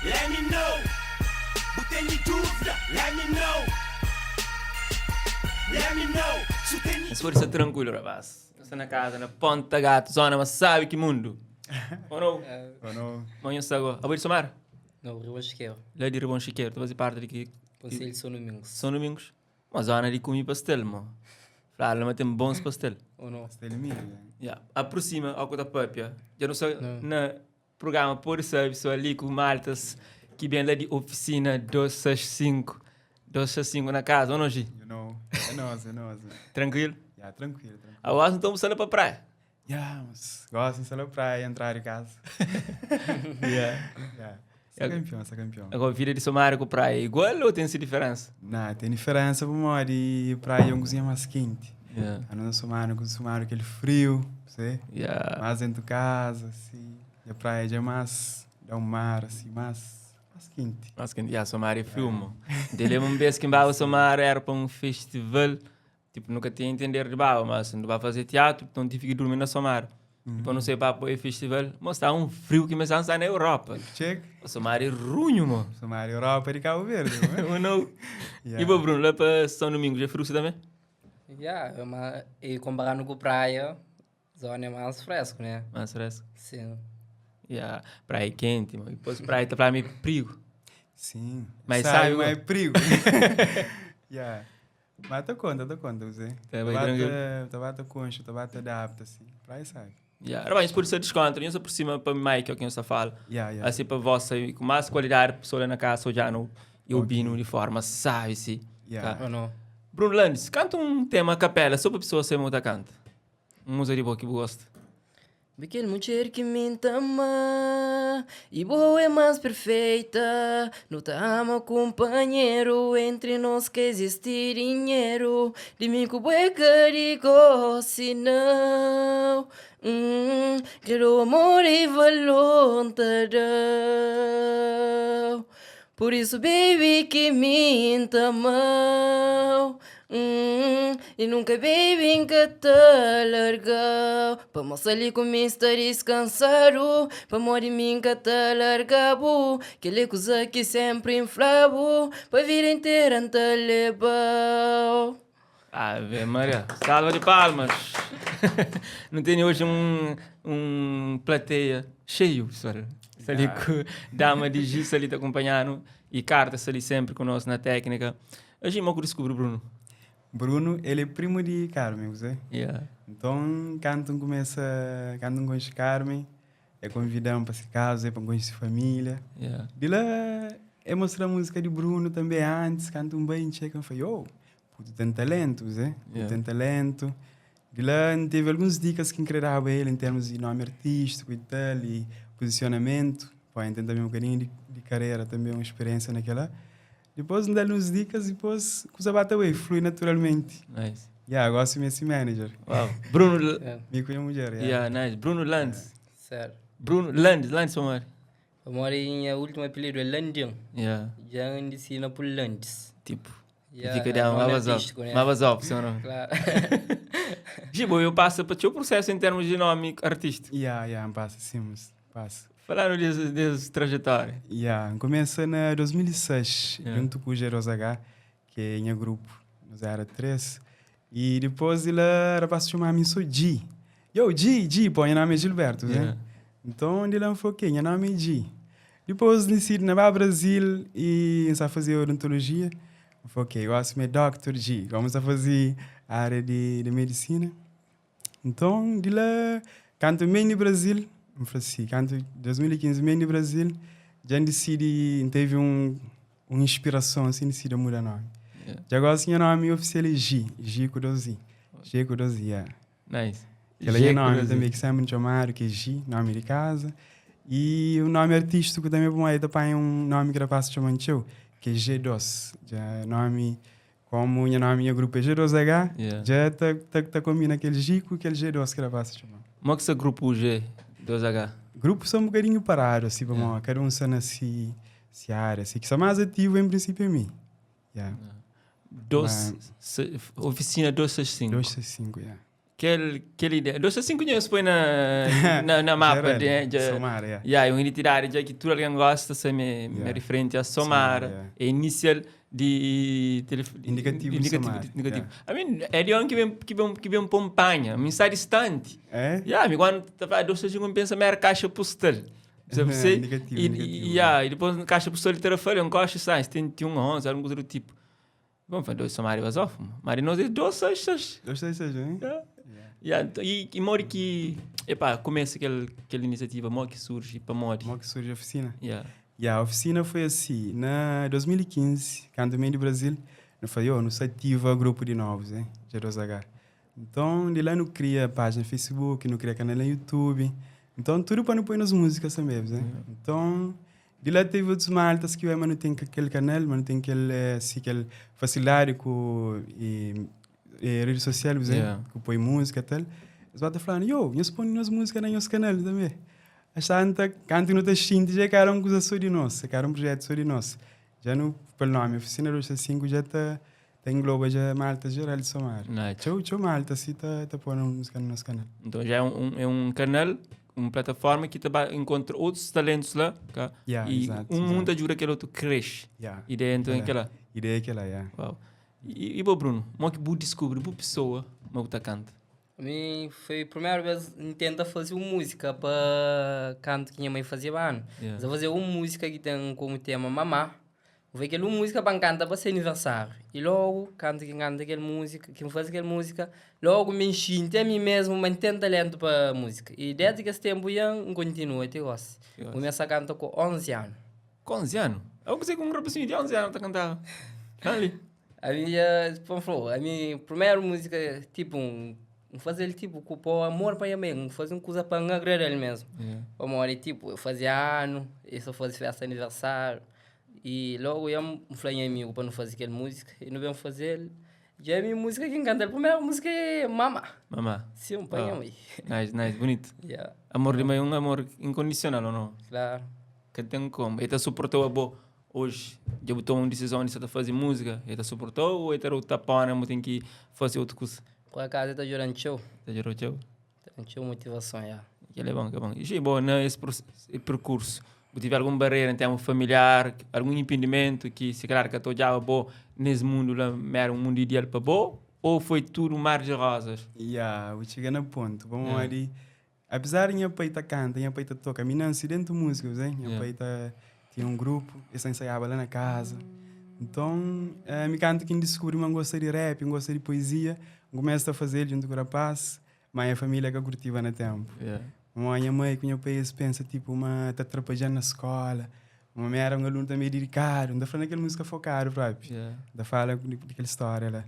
Let me know. Bu tene dúvida? Let me know. Let me know. Su tene. Es pode sta tranquilo, rapaz. Nu sta na casa, na Ponta Gato, zona mas sabe ki mundu. Ou não? Ou não? Mas nhu sta go. Abo é di Somar? Não, Ribon Chiqueiro. Lá di Ribon Chiqueiro, ta faze parte di ki? Conselho de São Domingos. São Domingos? Uma zona di kumi pastel, mo. Fladu la ma ten bons pastel. Ou não? Pastel di milho, né? Ya, aproxima ao ku ta papia. Dja nu sta na Programa pode sabe so ali ku maltas ki ben la di oficina 265 265 na casa ou não Gi? You know, é nós, é nós. Tranquilo? Yeah, tranquilo, tranquilo. Agora não estamos saindo para praia. Yeah, mas gosto de sair pra praia e entrar em casa. Yeah. Yeah. Sou campeão, sou campeão. Agora vida de Somário com praia é igual ou tem essa diferença? Não, tem diferença por modo de praia é uma cozinha mais quente. Yeah. A nossa Somário, com Somário aquele frio, você? Yeah. Mais dentro de casa, assim. E a praia já é mais, dá um mar, assim, mais, mais quente. Mais quente, yeah, Somário é frio, mo. Te lembro um vez que em Baba Somário era para um festival, tipo, nunca tinha entender de Baba, mas não vai fazer teatro, então tive que dormir na Somário. Tipo, não sei para apoio festival, mas está um frio que me está na Europa. Check. O Somário é runho, mo. Somário Europa de Cabo Verde, mo. Não. Yeah. E bom, Bruno, lá para São Domingos, é frio também? Yeah, é uma, e comparando com praia, zona é mais fresco, né? Mais fresco. Sim. Yeah. Praia é quente, mano. E depois praia tá para mim perigo. Sim. Mas sabe, mas é mano? perigo. yeah. Mas tô conta, tô conta, você. Tá bem tranquilo. Tá bate concha, tá bate adapta, assim. Praia sabe. Yeah. Rapaz, por isso eu desconto, eu sou por cima para Mike, é quem eu só falo. Yeah. Assim para você, com mais qualidade, pessoa lá na casa, já no, eu bino de forma, sabe se. Yeah. Tá. Ou não? Bruno Landes, canta um tema a capela, só para pessoa ser muito canta. Um música de boa que eu gosto. Aquele mulher que me ama e boa é mais perfeita. Não te ama, companheiro, entre nós que existe dinheiro. De mim que o boi carico, se não. Quero amor e valor te dou. Por isso, baby, que me amou. E nunca, baby, que te largou. Pa moça ali comigo estar descansado. Pa morrer mim que te largou. Aquele coisa que sempre inflavo. Pa vida inteira te levou. Ave Maria, salva de palmas. Não tem hoje um plateia cheio, pessoal. Está ali com dama de giz ali te acompanhando e cartas ali sempre conosco na técnica. A gente mal descobriu Bruno. Bruno, ele é primo de Carmen, você? Yeah. Então, quando começa, quando conhece Carmen, é convidamos para se casa, é para conhecer família. Yeah. De lá, é mostrar a música de Bruno também antes, canta um bem, chega e fala, oh, puto tem talento, você? Yeah. Tem talento. De lá, teve algumas dicas que encredava ele em termos de nome artístico e tal, e posicionamento. Pô, tem também um bocadinho de carreira, também uma experiência naquela. Depois me dá umas dicas e depois coisa bate away, flui naturalmente. Nice. Yeah, gosto de esse manager. Wow. Bruno, Yeah. Me com a mulher, yeah. yeah, nice. Bruno Landes. Sério. Bruno Landes, Landes, amor. Eu moro em o último apelido é Landim. Yeah. Já ensina por Landes. Tipo, Yeah, fica é de uma nome vazão. artístico, né? Uma vazão, seu nome. Claro. Gibo, eu passo para o processo em termos de nome artístico. Yeah, passa, sim, mas passa. Falaram dessa trajetória. Yeah, começa na 2006, Yeah. junto com o G2H, que é meu grupo. Nós era três. E depois ele era para chamar-me só G. Yo, G, G, pô, meu nome é Gilberto, né? Yeah. Então, ele falou, ok, meu nome é G. Depois, decidi na Brasil e a fazer odontologia. Eu falei, ok, eu acho que é Dr. G. Vamos a fazer a área de medicina. Então, de lá, canto meio no Brasil, eu falei assim, canto 2015 meio no Brasil, já decidi, teve uma inspiração, assim, decidi mudar nome. Yeah. Já agora, assim, o nome oficial é G, G com dois I. G com dois I, yeah. Nice. Aquele G é nome com também que sempre me chamaram, que é G, nome de casa. E o nome artístico também, bom, aí também é um nome que rapaz chama de eu, que é G2. Já é nome, como o nome meu grupo é G2H, Yeah. já tá combina aquele G com aquele G2 que rapaz chama. Como é que esse grupo G, 2H? Grupo são um bocadinho parado, assim, vamos lá, cada um está na si, si área, assim, que são mais ativo em princípio é mim. Yeah. Dois, oficina 265. 265, yeah. Kel, kel ideia. 265 dja nhos poi na, na, na mapa. Geral, De, dja, Somar, yeah. Yeah, é un identidadi dja ki tudu algen gosta, sa me, me Yeah. referenti a Somar. Somar, yeah. É inicial di telef- Indikativu di indikativu, Somar, indikativu. yeah. I mean, é di on ki ben, ki ben, ki ben pon panha. Mi sta distanti. É? Yeah, mi quando ta fala 265 mi pensa ma era caixa postal. Sabe É, sei? indicativo, E, indicativo, e, yeah, e depois caixa postal de Tarrafal, um coche sai, 71, 11, alguma coisa do tipo. Bom, foi dois Somar e Basofo. Mas nós é 2, 6, 6. 2, 6, 6, hein? Yeah. Yeah, então, e, e mori que, epá, começa aquele, aquela iniciativa, mori que surge, para mori. Como que surge a oficina? Yeah. Yeah, a oficina foi assim, na 2015, quando eu vim do Brasil, eu falei, oh, não se ativa grupo de novos, hein? G2H. Então, de lá não cria página no Facebook, não cria canal no YouTube. Então, tudo para não pôr nas músicas também, né? Então, de lá teve outros maltas que mas não tem aquele canal, mas não tem aquele, assim, aquele facilidade com e, e rede social, né? Yeah. Que põe música e tal. Eles vão falando, yo, nós põe nas músicas no nosso canal também. A Santa, canto não tá xinte, já era uma coisa só de nós, era um projeto só de nós. Já no, pelo nome, Oficina 265 já tá, tá engloba já Malta geral de Somar. Nice. Tchau, tchau Malta, assim tá, tá pondo música no nosso canal. Então já é um, um, é um canal, uma plataforma que te encontra outros talentos lá, tá? Yeah, e exato, um exato. mundo ajuda aquele outro cresce. Yeah. Ideia então é Yeah. aquela. Ideia é aquela, yeah. Uau. E, e bom, Bruno, como é que você descobre, boa pessoa, como você canta? A mim foi a primeira vez que tenta fazer uma música para canto que minha mãe fazia ano. Yeah. Mas eu fazer uma música que tem como tema mamá. Vou aquela música para cantar para ser aniversário. E logo, canto que canta aquela música, quem faz aquela música, logo me enchi a mim mesmo, mas tem talento para música. E desde que esse tempo eu continuo, eu gosto. Gosto. Começo a cantar com 11 anos. Com 11 anos? Eu pensei que um rapazinho de 11 anos tá cantando. Ali. A minha, tipo, falou, a minha primeira música, tipo, um, um fazer tipo, com o amor para minha mãe, um fazer uma coisa para agradar ele mesmo. Yeah. Vamos olha, tipo, eu fazia ano, eu só fazia festa de aniversário. E logo eu me falei em amigo para não fazer aquela música, e não vem fazer. E a minha música que encanta, a primeira música é Mama. Mamá. Sim, um pai Ah. mãe. Nice, nice, bonito. Yeah, Amor de mãe é um amor incondicional, ou não? claro. Que tem como. Ele te suportou a boa hoje. Já botou uma decisão de você fazer música. Ele te suportou ou ele era o tapão, mas tem que fazer outra coisa? Por acaso, eu estou jogando show. Tá gerou tchau. Tinha motivação, yeah. Que é bom, que é bom. E bom, nesse percurso, tive alguma barreira em termos familiar, algum impedimento que, se calhar, que eu já bom nesse mundo lá, era um mundo ideal para bom? Ou foi tudo um mar de rosas? Yeah, vou chegar no ponto. Vamos Yeah. ali. Apesar de minha pai tá canta, minha pai tá toca, minha não se dentro música, né? Minha Yeah. pai tá tinha um grupo, eles ensaiava lá na casa. Então, eh, me canto quem descobriu uma gosta de rap, um gosta de poesia, começa a fazer junto com o rapaz, mas a família que curtiva no tempo. Yeah. Uma minha mãe com meu pai eles pensa tipo uma tá atrapalhando na escola. Uma mãe era um aluno também dedicado, não tá falando aquela música focada, próprio. Yeah. Da fala daquela história lá.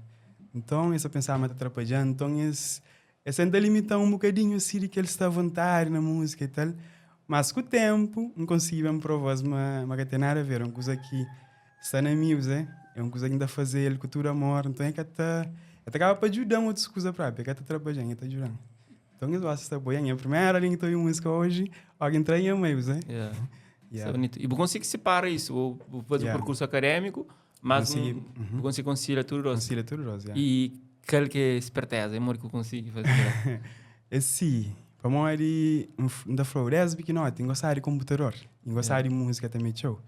Então, eu só pensava, mas tá atrapalhando. Então, esse, esse ainda limita um bocadinho assim de que ele está à vontade na música e tal. Mas com o tempo, não consegui bem provar, mas, mas que tem nada a ver. É uma coisa que está na música, é uma coisa que ainda fazer ele com todo amor. Então, é que tá, é acaba para ajudar outras coisas próprias, é que tá atrapalhando, é tá ajudando. Então, eu acho que está boa. A primeira linha que eu música hoje, alguém trai a mãe, né? Yeah. Isso é Yeah. bonito. E você consegue separar isso, ou fazer o Yeah. percurso acadêmico, mas Consegui, um, você concilia tudo. Concilia tudo, Rosa. Yeah. E qual que é esperteza, é amor que eu consigo fazer. É sim. Para mim, ele da floresta pequenote, gostar de computador, gostar de música também, show.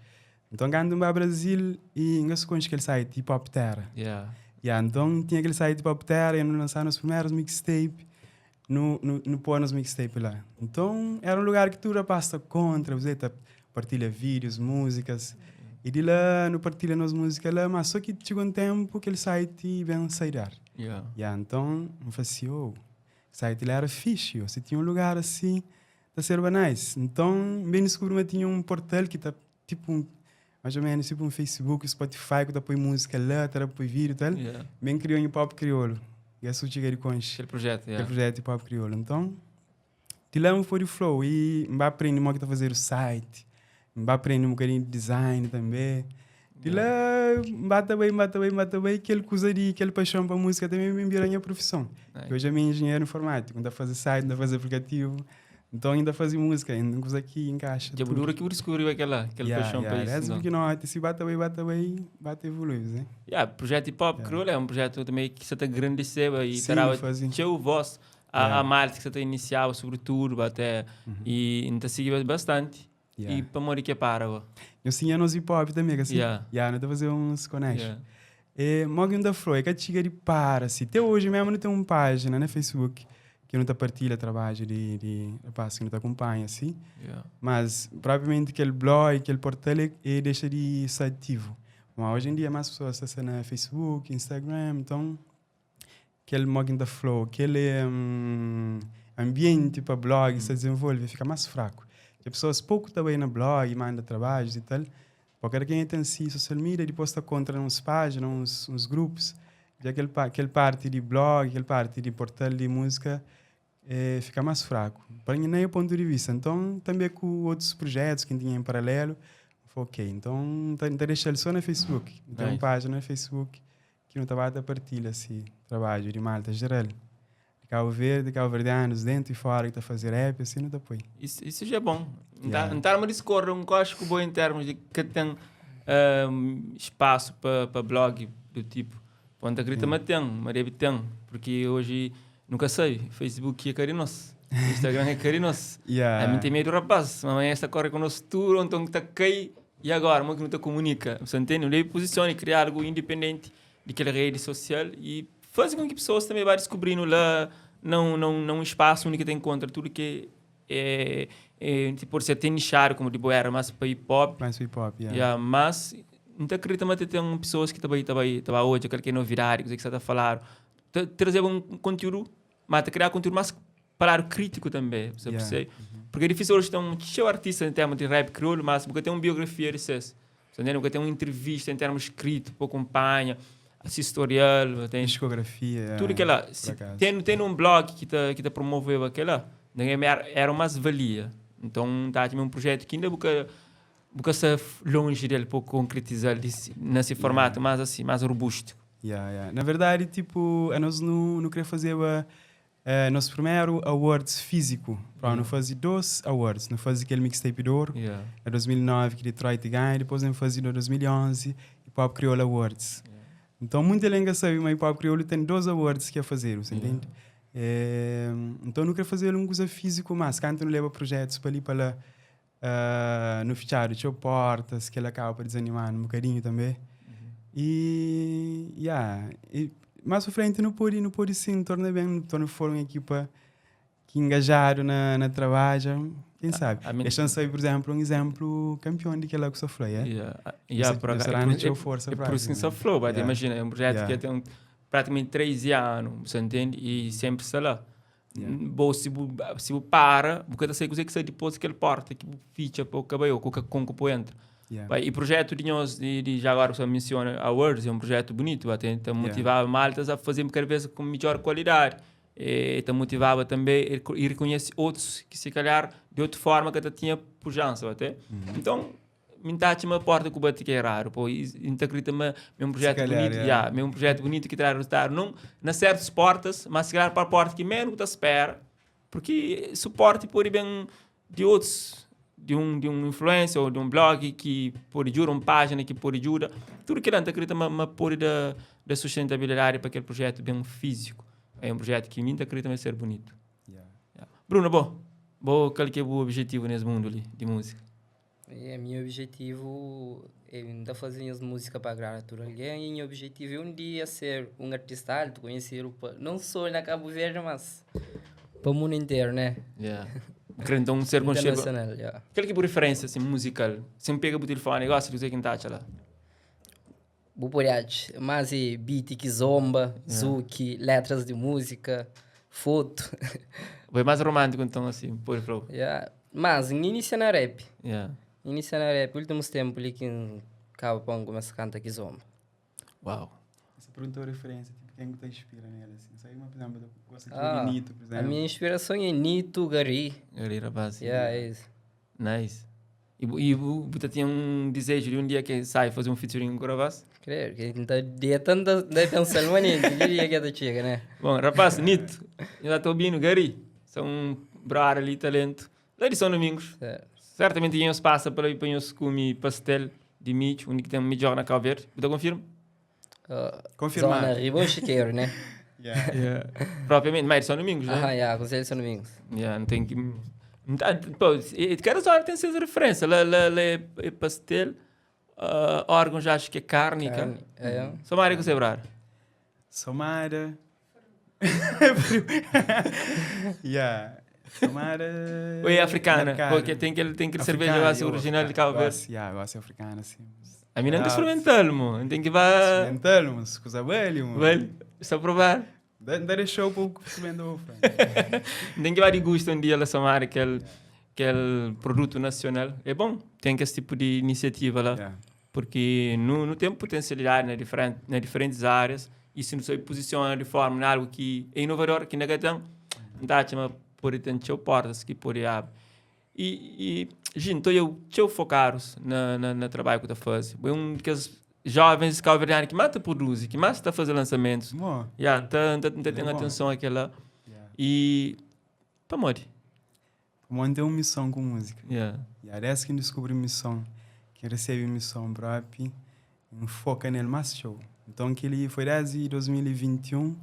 Então, quando eu ao Brasil, e eu conheço aquele site Hip Hop Terra. yeah. Yeah, então, tinha aquele site Hip Hop Terra, e eu lançava os primeiros mixtape, no, no, no pôr nos mixtape lá. Então, era um lugar que tu rapaz tá contra, você tá, partilha vídeos, músicas. E de lá, não partilha nas músicas lá, mas só que chegou um tempo que aquele site vem sair. Yeah. Yeah, então, eu falei assim, oh, o site lá era fixe, oh, se tinha um lugar assim, tá ser nice. Então, bem descobri que tinha um portal que tá tipo, um, mais ou menos tipo um Facebook, Spotify, que tá põe música lá, tá põe vídeo e tal. Yeah. Bem criou um hip hop crioulo. E essa cheguei de conche, Aquele projeto, aquele yeah. projeto hip hop crioulo. Então, de lá foi o flow e me aprendi como é que tá fazer o site, me aprendi um bocadinho de design também. De lá, bata bem, bata bem, bata bem, aquele coisa de, aquele paixão para música também me virou a minha profissão. Nice. Hoje é minha engenheiro informático, não dá fazer site, não dá fazer aplicativo. Nton inda faze múzika, inda un kuza ki inkaixa Dja bu tudu. dura ki bu diskubriba kel-la, kel Yeah, paixon pa yeah, isu, desde nton. pikinoti, si ba ta bai, ba ta bai, ba ta evolui, né? Yeah, projetu hip hop kriolu é un projetu também ki sa ta grandiseba i ta Sim, daba faze. txeu vós a, a Yeah. malta ki sa ta inisiaba sobretudu ba até i N ta sigiba bastanti. Yeah. I pamodi ki é para go? Nho sinha nos hip hop também, ka si? Yeah. Yeah, nu ta faze uns connection. Yeah. É, mo ki nu ta fla, é ka txiga di para si. Te oji mesmu nu ten un pájina na Facebook ki nu ta partilha trabadju di, di rapaz ki nu ta kunpanha si. Yeah. Mas propriamenti kel blog, kel portal é, é dexa di sta ativu. Ma oji en dia más pesoas ta sta na Facebook, Instagram, nton kel mo ki N ta fla-u, kel anbienti pa blog sta dizenvolve fika más fraku. Ke pesoas poku ta bai na blog, manda trabadjus i tal. Pa kada kenha ten si social media, dipôs ta kontra na uns pájina, uns, uns grupus, dja kel, kel parti di blog, kel parti di portal di múzika fika más fraku. Pa nha, na nha pontu di vista. Nton, tanbe ku otus prujetus ki N tinha en paralelu, N fla, ok, nton N ta, N ta dexa-l so na Facebook. N ten un pájina na Facebook ki nu ta ba ta partilha si trabadju di malta jeral di Cabo Verde, cabo-verdianos dentu i fora ki ta faze rap, asi nu ta poi. Isso, isso já é bom. Yeah. N ta arma discorda um coche ku bo em termos de que tem espaço pa pa blog do tipo. Pô, N ta acredita ma tem, ma debe tem, porque hoje nunca sabe, Facebook é ka di nos, Instagram é ka di nos. Yeah. Ami N ten medu rapaz, ma amanhã esta corre ku nos tudo, ou então ta kai. E agora, mo ki nu ta komunika? Bu sa ntende? Nu debe puzisiona i kria algu indipendenti di kel redi sosial i faze kon ki pesoas tanbe ba diskubri-nu la na un na un na un spasu undi ki ta enkontra tudu ki é é ti pode ser até nixadu komu di bo era mas pa hip hop. Mais pa hip hop, yeah. Yeah, mas N ta kridita ma ta ten pesoas ki ta bai ta bai ta ba odja kal ki é novidadi, kuze ki sa ta faladu. Ta trazeba un kontiúdu, ma ta kria kontiúdu mas pa ladu krítiku tanbe, bu sa percebe? Porque é difícil hoje ten um txeu artista em termos de rap kriolu, mas bu ka ten um biografia di ses. Bu sa ntende? Bu ka ten um entrevista em termos escrito pa acompanha si historial, bu tem Discografia, tudo kela. por Si acaso. ten ten um blog ki ta ki ta promoveba kela, ninguém era era mais valia. Então ta atxa ma é um projeto ki inda bu ka bu ka sta longe del pa concretizal di si na si formato mais assim, mais robusto. Yeah, yeah. Na verdade, tipo, anos nu nu kre fazeba Nos primeru awards fíziku, pró, nu faze dôs awards. Nu faze kel mixtape di oru na 2009 ki Detroit ganha, dipôs nu faze na 2011 Hip Hop Kriolu Awards. Nton, munti algen ka sabe ma Hip Hop Kriolu ten dôs awards ki é fazedu, sa intende? Nton, nu kre faze-l un kuza fíziku mas kantu nu leba prujetus pa li pa la, nu fitxadu txeu portas, kel-la kaba pa dizanima-nu un bokadinhu tanbe. I, ya, i más pa frenti nu pode, nu pode sin torna ben, torna forma un ekipa ki engajadu na, na trabadja, ken sabe. Dexa-m sabe, pur izénplu, un izénplu kanpion di kel-la ku sa fla, ya. Ya, por acaso, é txeu forsa é por isso ki N sa fla-u, ba, imajina, é un projetu ki ten praticamente 3 anu, bu sa ntende? I senpri sta la. Bo si bu si bu para, bu ka ta sai kuzê ki sai dipôs di kel porta ki bu fitxa pa bu ka bai ô ku ka konku pa bu entra. Yeah. Bai, e projetu di nhos di, di já agora ku sa mensiona Awards é un projetu bunitu, ba, ta, ta motivaba maltas a faze kada vez ku midjor kualidadi. E ta motivaba tanbe e, e rekonhese otus ki si kalhar di otu forma ka ta tinha pujansa, ba, te. Nton, Mi n'ta atxa ma porta ku bati ka eradu, po, i n'ta akredita ma é un projetu bunitu, ya, ma é un projetu bunitu ki tra resultadu, non na sertus portas, ma si kalhar pa porta ki menu ku ta spera, porque suporti podi ben di otus, di un di un influencer ou di un blog ki podi djuda, un pajina ki podi djuda, tudu kila n'ta akredita ma ma podi da da sustentabilidadi pa kel projetu ben fisiku, é un projetu ki mi n'ta akredita ma ser bunitu. Bruno, bo, bo kal ki é bu objetivu nes mundu li di musika? É, nha objetivu é N ta faze nhas múzika pa agrada tudu algen i nha objetivu é un dia ser un artista altu konhesidu pa non sô na Kabu Verdi mas pa mundu interu né. Yeah. Bu kre nton ser konxedu. Internasional, yeah. Kal ki bu referênsia assim musikal? Si N pega bu tilifoni gosi di kuzê ki N ta atxa la? Bu pode atxa mas é beat kizomba, zouk, letras di múzika, fotu. Bu é más romántiku nton assim, pode fla-u? Yeah. Mas N inisia na rap. Yeah. N inisia na rap, últimus ténpu li ki N kaba pa N kumesa kanta kizomba. Uau. Essa pergunta é referência, tipo, quem que te inspira nela, assim? Sabe uma, por exemplo, eu gosto de Ah, Nito, por A exemplo. minha inspiração é Nito, Gary. Gary, rapaz. Yeah, é isso. Nice. E bu, e bu, bu ta tinha un dizeju di un dia ke sai faze un featuring ku rapaz? Credo, que N ta dia tanta da pensa no manente, que dia que ta txiga, né? Bon, rapaz, Nito, nhu ta ta obinu, Gary, sa un brother li talento lá di São Domingos. Certamente nhos passa pa lá pa nhos kumi pastel di midju, undi ki ten midjor na Cabo Verde. Bu ta konfirma? Confirmado. Zona riba o chiqueiro, né? Yeah. Yeah. Propriamente, mas é de São Domingos, né? Aham, yeah, Conselho de São Domingos. Yeah, não tem que. Não tá, pô, cada zona tem suas referências. Lá, lá, lá é, é pastel, uh, órgão já acho que é carne. Carne, é. Só Mário que você Somada. yeah. Somada. Ou é africana? Carne. Porque tem aquele, tem aquele cerveja Africana, lá eu original de Cabo Verde. Gosto, yeah, gosto de africana, sim. A mim não Ah, que experimentar, mano. Tem que vá. Experimentar, mas coisa velha, mano. Velho, só provar. Dá dá show para o experimentar, Tem que vá de gosto um dia lá somar aquele, aquele produto nacional. É bom, tem que esse tipo de iniciativa lá. Yeah. Porque não, não tem potencialidade na, diferente, na diferentes áreas e se não se posiciona de forma em algo que é inovador, que ainda tem, não tá, chama, pode ter teu portas que pode abrir. E, e gente, eu estou focados na, na, na trabalho que eu estou fazendo. É um dos jovens cabo-verdianos que mais te produz, que mais está fazendo lançamentos. Bom. Yeah, tá, tá, tá, tendo bom. atenção àquela. Yeah. E para morrer. Como tem uma missão com música. Yeah. E a dessa que descobre missão, que recebe missão própria, foca nele mais show. Então, que ele foi desde 2021,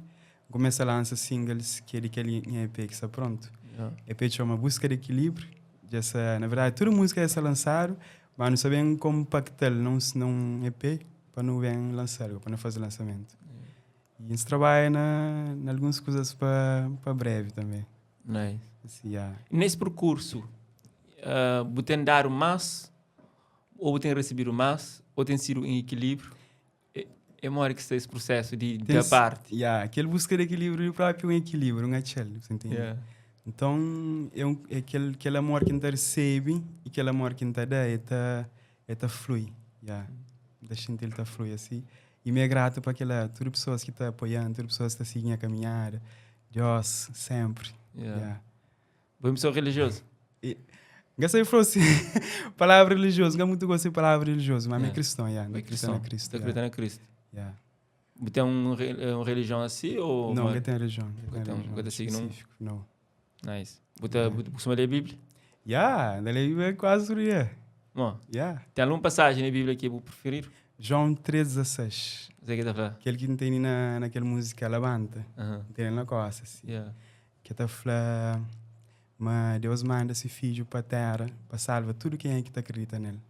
começa a lançar singles que ele que ele em EP que está pronto. Yeah. EP chama Busca de Equilíbrio. Essa, na verdade, toda música essa lançaram, mas não sabem compactar não num EP para não bem lançar, para não fazer lançamento. E a gente trabalha na, em algumas coisas para para breve também. Nice. Assim, yeah. Nesse percurso, uh, você tem dado mais, ou tem recebido mais, ou tem sido em equilíbrio? É, é uma hora que está esse processo de, Tem da parte. Yeah, aquele busca de equilíbrio próprio um equilíbrio, um aquele, você entende? Yeah. Então, é, um, é aquele, aquele amor que a gente recebe e aquele amor que a gente dá, é tá, é tá flui. Yeah. Da gente ele tá flui assim. E me é grato para aquela, todas as pessoas que estão apoiando, todas as pessoas que estão seguindo a caminhada. Deus, sempre. Yeah. Yeah. Vou pessoa religioso. E, Gostei fosse palavra religiosa, não muito gosto de palavra religiosa, mas Yeah. é cristão, yeah, É é cristão, é Cristo. Está acreditando em Cristo. Yeah. Você tem um, uma religião assim ou Não, uma- não tem religião. Não tem Então, religião nunca sigo num- específico, não. Nice. Você você costuma ler a Bíblia? Yeah, daí é quase todo dia. Bom, Yeah. tem alguma passagem na Bíblia que eu preferir? João 3,16. Você que tá falando? Aquele que não tem na, naquela música Levanta. Aham. Não tem na costa, assim. Yeah. Que tá falando, mas Deus manda esse filho para a terra para salvar tudo quem é que tá acredita nele.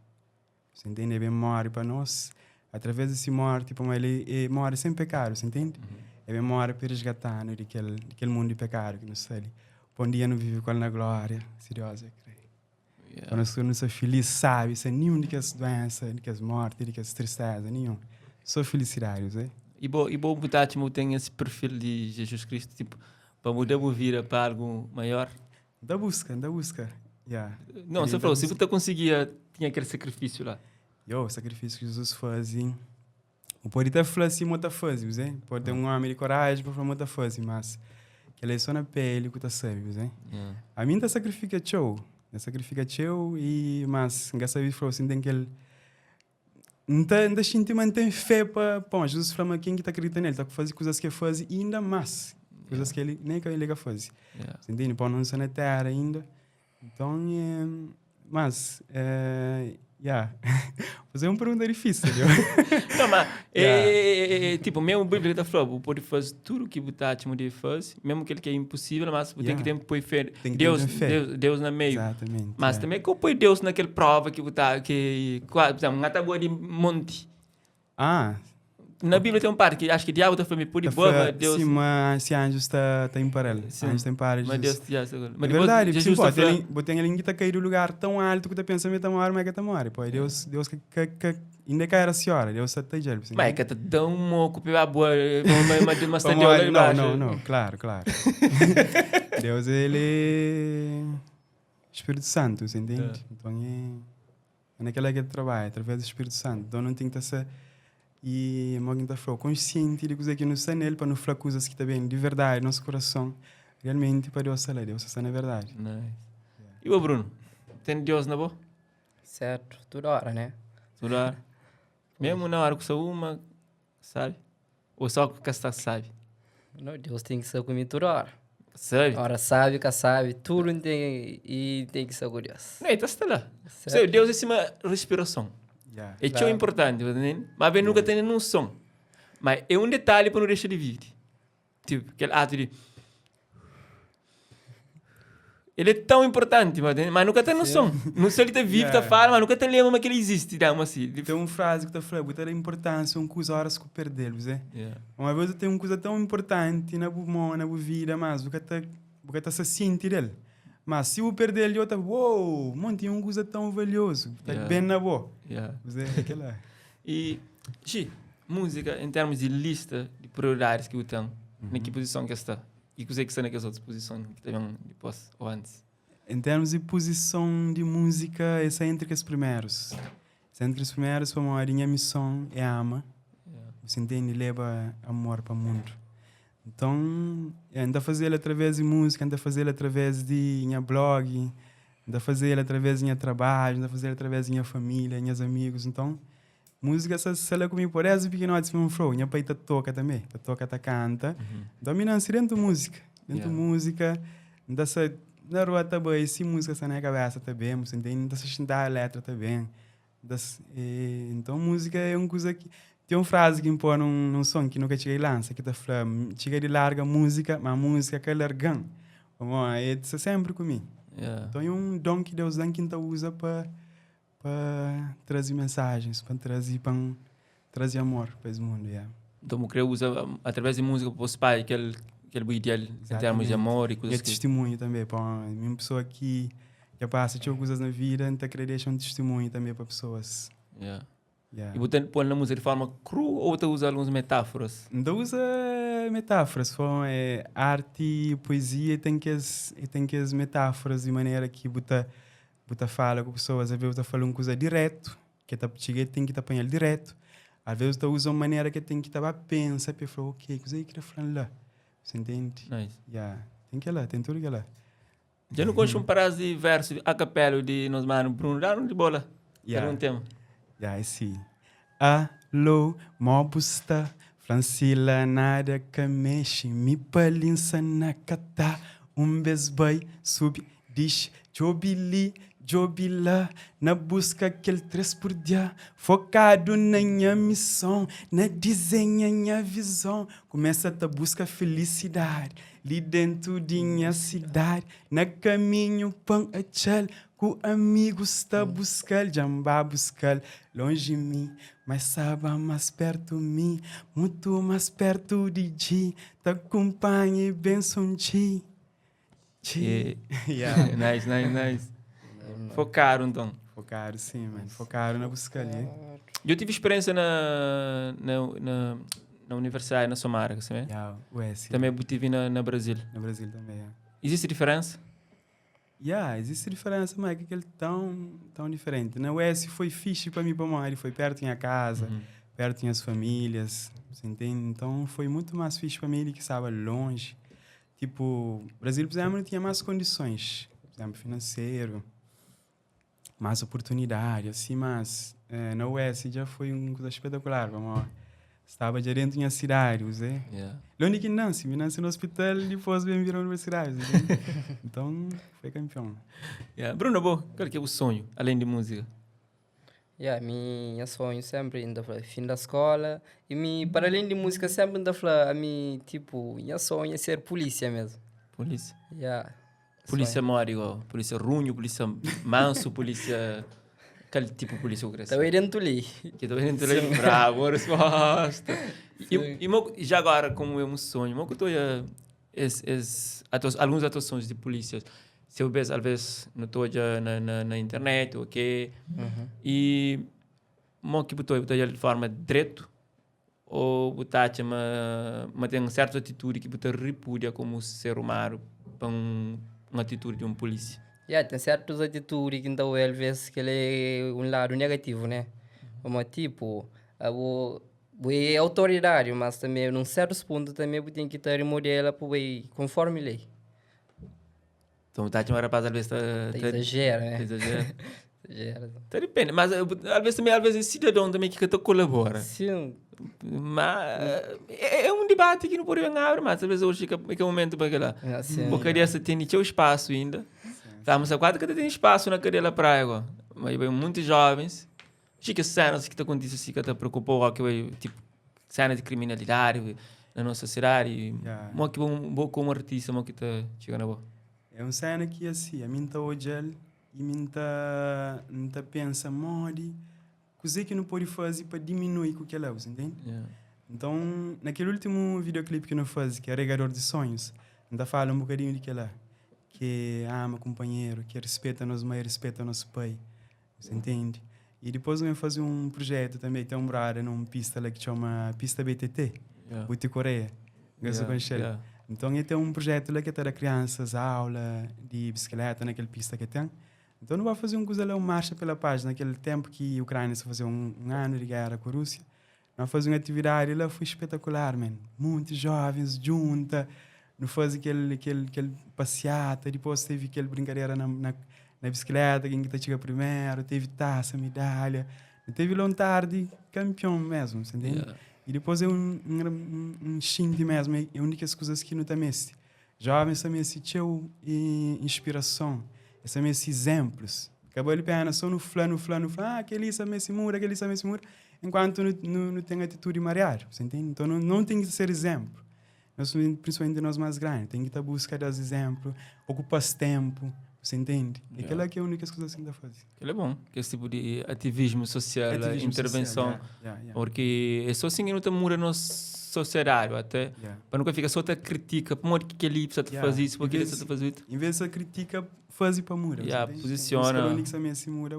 Você entende? Ele morre para nós. Através desse morte, tipo, ele, ele morre sem pecado, você entende? Ele morre para resgatar nos daquele, daquele mundo de pecado que nos ali. Bom dia não vive com ele na glória, se Deus é crê. Yeah. Quando nós não somos felizes, sabe? Sem nenhum de que as doenças, de que as mortes, de que as tristezas, nenhum. Só felicidade, você? E bom, e bom botar tipo, tem esse perfil de Jesus Cristo, tipo, para mudar a vida para algo maior. Da busca, da busca. Yeah. Não, Ele você da falou, se busca. você conseguia, tinha aquele sacrifício lá. Yo, o sacrifício que Jesus faz, hein? O pode até falar assim, muita faz, você? Pode ter um homem de coragem para falar muita faz, mas que ele é só na pele que tá sabe, você? Yeah. A mim tá sacrifica teu, tá sacrifica teu e mas não sabe falou assim tem que ele não tá não tá sentindo mantém fé para bom Jesus fala mas quem que tá acreditando nele tá fazer coisas que faz e ainda mais coisas que ele nem que ele que faz. Yeah. Você entende? Pô, não está na terra ainda. Então, é, mas, é, yeah. Fazer uma pergunta difícil, viu? Não, mas, é, Yeah. é, é, tipo, mesmo a Bíblia tá falando, pode fazer tudo que você tá de fazer, mesmo que ele que é impossível, mas você tem que Yeah. ter põe fé. Tem que ter Deus, fé. Deus, Deus no meio. Exatamente. Mas yeah. também que põe Deus naquela prova que você que, por exemplo, uma tábua de monte. Ah, Na Bíblia tem um parte que acho que o diabo tá falando, pode tá boa, fa- mas Deus, Sim, mas se anjos está tá em parelho. Sim. Anjos está em parelho. mas Jesus. Deus, já, mas É depois verdade, sim, Jesus pô, tá tem falando, alguém- tem alguém que está caindo num lugar tão alto que tá pensando que tá morre, mas que tá morre. Pô, Deus, Deus que, que, que ainda cai a senhora, Deus está te gelbo. mas é que tá tão moco, a boa, mas mas mas tá Vamos Deus lá lá, embaixo. Não, não, não, claro, claro. Deus, ele é Espírito Santo, você entende? Então é, é naquela que ele trabalha, através do Espírito Santo. Então não tem que estar e alguém está falando, consciente de coisa que não está nele, para não falar coisas que está bem, de verdade, nosso coração, realmente para Deus está lá, Deus está na verdade. Nice. E o Bruno, tem Deus na boa? Certo, toda hora, né? Toda hora. Mesmo na hora que só uma, sabe? Ou só que está sabe? Não, Deus tem que ser comigo toda hora. Sabe? Ora sabe, ka sabe, tudo n ten e ten ki sta ku Deus. Não, e ta sta lá. Sabe, Deus é sima respiração. Yeah. É txeu importante, tá entendendo? Mas bem nunca tem nenhum som. Mas é um detalhe para não deixar de vir. Tipo, aquele ato de. Ele é tão importante, mas, mas nunca tem noção. Não sei ele tá vivo, tá fala, mas nunca tem lembra que ele existe, dá uma assim. Tem uma frase que tá falando, botar a importância um coisa horas que perder, você. Yeah. Uma vez eu tenho uma coisa tão importante na boa mão, na boa vida, mas você tá, você tá se sente dele. Mas se eu perder ele, eu tá, uou, mano, tem uma coisa tão valioso, tá Yeah. bem na boa. Yeah. Você, aquela. E, Gi, música, em termos de lista de prioridades que eu tenho, na que posição que está? E que que está naquelas outras posições que também depois ou antes? Em termos de posição de música, essa é entre os primeiros. Essa é entre os primeiros, para a minha missão é ama. Você entende? Leva amor para o mundo. Então, anda a fazer através de música, anda a fazer através de minha blog, anda a fazer através de minha trabalho, anda a fazer através de minha família, meus amigos. Então, música essa sala comigo por essa pequenote me flow, minha pai tá toca também, tá toca, tá canta. Dominância dentro de música, dentro de Yeah. música, anda sa na rua também, se música está na cabeça também, você entende? Anda se a letra também. Das, então música é uma coisa que tem uma frase que impõe num som que nunca cheguei lança, que tá falando, chega de larga música, mas música que é largão. Bom, é sempre comigo. Yeah. Então é um dom que Deus dá que então usa para para trazer mensagens, para trazer para trazer amor para esse mundo, yeah. Então, eu creio usa através de música para os pais, aquele aquele ideal em termos de amor e E é coisas que... testemunho também, para uma pessoa que já passa tinha coisas na vida, então querer deixar um testemunho também para pessoas. Yeah. Yeah. E você põe na música de forma crua ou você usa algumas metáforas? Então usa metáforas, for, é, arte e poesia tem que as, e tem que as metáforas de maneira que buta buta fala com pessoas, às vezes buta fala uma coisa direto, que tá chega tem que tá apanhar direto. Às vezes tá usa uma maneira que tem que tá pensa, para falar, ok, coisa aí que tá falando lá. Você entende? Nice. Yeah. Tem que ir lá, tem tudo que ir lá. Já não conheço um pedaço de verso a capela de nos mano Bruno, dá um de bola. Yeah. Era um tema. Yeah, I see. Alô, mobusta, Francila nada que mexe, me palinça na cata, um besbai, sub, diz, jobili, jobila, na busca aquele três por dia, focado na minha missão, na desenha minha visão, começa a busca felicidade, ali dentro de minha cidade, na caminho pão a tchel, com amigos tá buscar, jamba buscar, longe de mim, mas sabe mais perto de mim, muito mais perto de ti, te acompanha e benção ti. Ti. Yeah. Yeah. nice, nice, nice. Focaram então. Focaram sim, mano. Focaram na busca ali. Eu tive experiência na, na, na, na universidade, na Somara, sabe? Yeah, o S. Também tive na, na Brasil. No Brasil também, yeah. Existe diferença? Yeah, existe diferença, mas é que aquele tão, tão diferente. Na US foi fixe para mim, para mãe, ele foi perto da minha casa, perto das minhas famílias, você entende? Então foi muito mais fixe para mim, ele que estava longe. Tipo, Brasil, por exemplo, não tinha mais condições, por exemplo, financeiro, mais oportunidade, assim, mas na US já foi uma coisa espetacular, vamos lá. Estava já dentro da minha cidade, você. Yeah. Longe que nasce, me nasce no hospital e depois vem vir à universidade. entende? então, foi campeão. Yeah. Bruno, bom, qual que é o sonho, além de música? Yeah, minha sonho sempre ainda foi fim da escola e me para além de música sempre ainda foi a mim tipo minha sonho é ser polícia mesmo. Polícia. Yeah. Polícia mora igual. Polícia runho, polícia manso, polícia... Aquele tipo de polícia que eu cresci. Também dentro ali. Que também dentro ali. Bravo, boa resposta. E, e mo- já agora, como é um sonho, mo que eu tô a es, es, atua, algumas atuações de polícias, se eu vejo, às vezes, não estou já na, na, na internet, ok? E mo que botou, botou de forma direto ou botar uma, mas tem uma certa atitude que botou repúdia como ser humano para um, uma atitude de um polícia. Yeah, tem certas atitudes que então ele vê que ele é um lado negativo, né? Como tipo, a o o é autoritário, mas também num certo ponto também tem que ter modelo para conforme lei. Então, tá uma rapaz às vezes tá, Tá exagera, né? exagera. Gerson. Ta depende, mas alvês também, alvês é cidadão também que ka ta colabora. Sim. Mas é, é um debate que não pode bem abre, mas talvez hoje é que é o momento para aquela. É, sim. Porque dessa tem teu espaço ainda. Estamos a quatro que tem espaço na cadeira praia agora. Mas vem muitos jovens. Acho que cenas que está acontecendo assim que te preocupou, que tipo cena de criminalidade na nossa cidade. Yeah. Mo que bom, bom como artista, mo que tá chegando a boa. É um cena que assim, a mim tá olhando e mim tá, tá pensa, modi, coisa que não pode fazer para diminuir com o que ela usa, entende? Yeah. Então, naquele último videoclipe que eu fiz, que é Regador de Sonhos, ainda fala um bocadinho de que ela que ama companheiro, que respeita nosso mãe, respeita nosso pai, você entende? E depois eu fazer um projeto também, tem um brother num pista lá que chama Pista BTT, Yeah. Buti Coreia, Yeah, yeah. Então, ele tem um projeto lá que é da crianças, aula de bicicleta naquele pista que tem. Então, não vai fazer um coisa lá, uma marcha pela paz, naquele tempo que a Ucrânia se fazia um ano de guerra com a Rússia. Nós fazíamos uma atividade lá, foi espetacular, man. Muitos jovens junta, não faz aquele passeata, depois teve aquele brincadeira na bicicleta, quem que tá chega primeiro, teve taça, medalha. Teve lá um tarde campeão mesmo, você entende? Yeah. E depois é um instinto mesmo, é a única coisa que não também se. Jovens também se tinham inspiração, também se exemplos. Acabou de pena só no fla, no fla, no fla, ah, aquele também se mura, aquele também se mura, enquanto não tem atitude marear, você entende? Então não tem que ser exemplo. Nós, principalmente nós mais grandes, tem que estar busca dos exemplos, ocupar tempo, você entende? E aquela que é a única coisa que dá fazer. Aquilo é bom, que esse tipo de ativismo social, Ativismo intervenção, social, yeah, yeah, yeah. porque é só assim que não te muda nossa sociedade, até Yeah. para nunca ficar só te critica, por modo que ele precisa te Yeah. fazer isso, porque Em ele vez- precisa te fazer isso. Em vez de critica, faz para mura. Yeah, você entende? posiciona. Os que também se mura.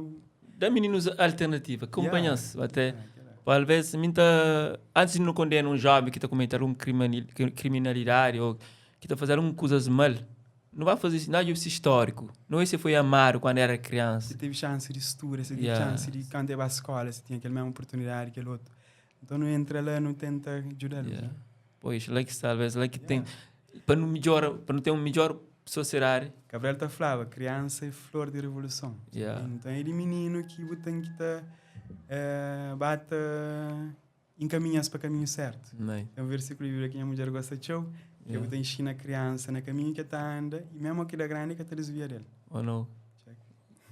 Dá meninos alternativa, acompanha-se até. Yeah, Talvez, muita, antes de não condenar um jovem que está cometendo um criminalidade ou que está fazendo um coisas mal, não vai fazer isso, não é esse histórico. Não é se foi amado quando era criança. Você teve chance de estudar, você teve Yeah. chance de quando ia à escola, você tinha aquela mesma oportunidade que aquele outro. Então não entra lá, não tenta ajudar. Yeah. Pois, lá que talvez, lá que tem, para não melhor, para não ter um melhor sociedade. Gabriel tá falava, criança é flor de revolução. Yeah. Então ele menino que tem que tá bata encaminha-se para o caminho certo. Não é? Tem um versículo bíblico que a mulher gosta de show, que Yeah. eu ensina a criança no caminho que tá anda e mesmo aquele grande que tá desvia dele. Ou não? Check.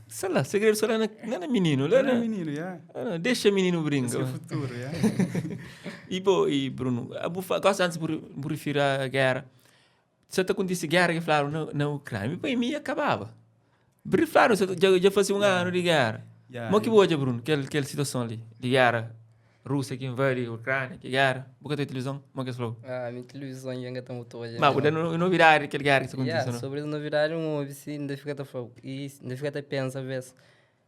Sei lá, segredo só lá não é menino, lá Não é não, menino, yeah. ah, não, deixa menino brincar. Esse é o futuro, yeah. E, pô, e Bruno, a bufa, gosto antes de referir à guerra. Se te acontece guerra que falaram na Ucrânia, para mim acabava. Falaram, já fazia um ano de guerra. Yeah. Mas que boa, Bruno, aquela situação ali, de guerra. Rússia que invade a Ucrânia, que guerra. Boca da televisão, como é que se falou? Ah, minha televisão ainda está muito hoje. Mas, não novidade aquela guerra que aconteceu, Yeah, não? sobre as novidades, um ouve ainda fica a falar, e ainda fica a pensar, vezes.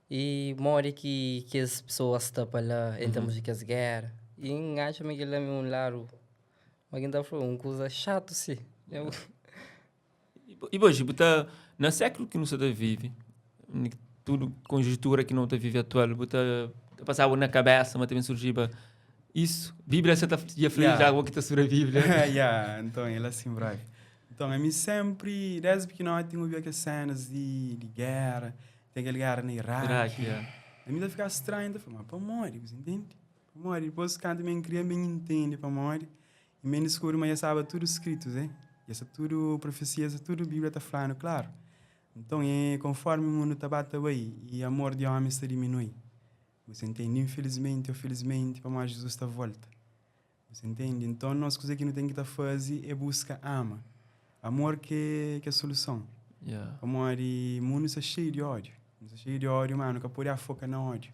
E mora que as pessoas estão para lá, em termos de que as guerras. E acho que ele é um lado. Mas ainda foi uma coisa chata, sim. Eu... E hoje, tá, no século que não se vive, tudo conjuntura que não está vive atual, tá passava na cabeça, mas também surgiu isso. Bíblia, você está já falando já o que está sobre a Bíblia. yeah, então, ele assim, bravo. Então, a mim sempre, desde pequeno, tenho ouvido aquelas cenas de guerra, tem aquela guerra no Iraque. Iraque, yeah. A mim tá ficar estranho, tá falando, mas para morrer, você entende? Para morrer. Depois, quando me cria, me entende, para morrer. E me descobre, mas já sabe tudo escrito, né? E essa tudo profecia, essa tudo Bíblia tá falando, claro. Então, é conforme o mundo tá batendo aí, e amor de homem se diminui. Você entende? Infelizmente ou felizmente, para mais Jesus está volta. Você entende? Então, nós coisa que não tem que tá fazer é buscar ama. Amor que é a solução. Yeah. Amor, e o mundo está cheio de ódio. Está cheio de ódio, mano. Nunca pode focar no ódio.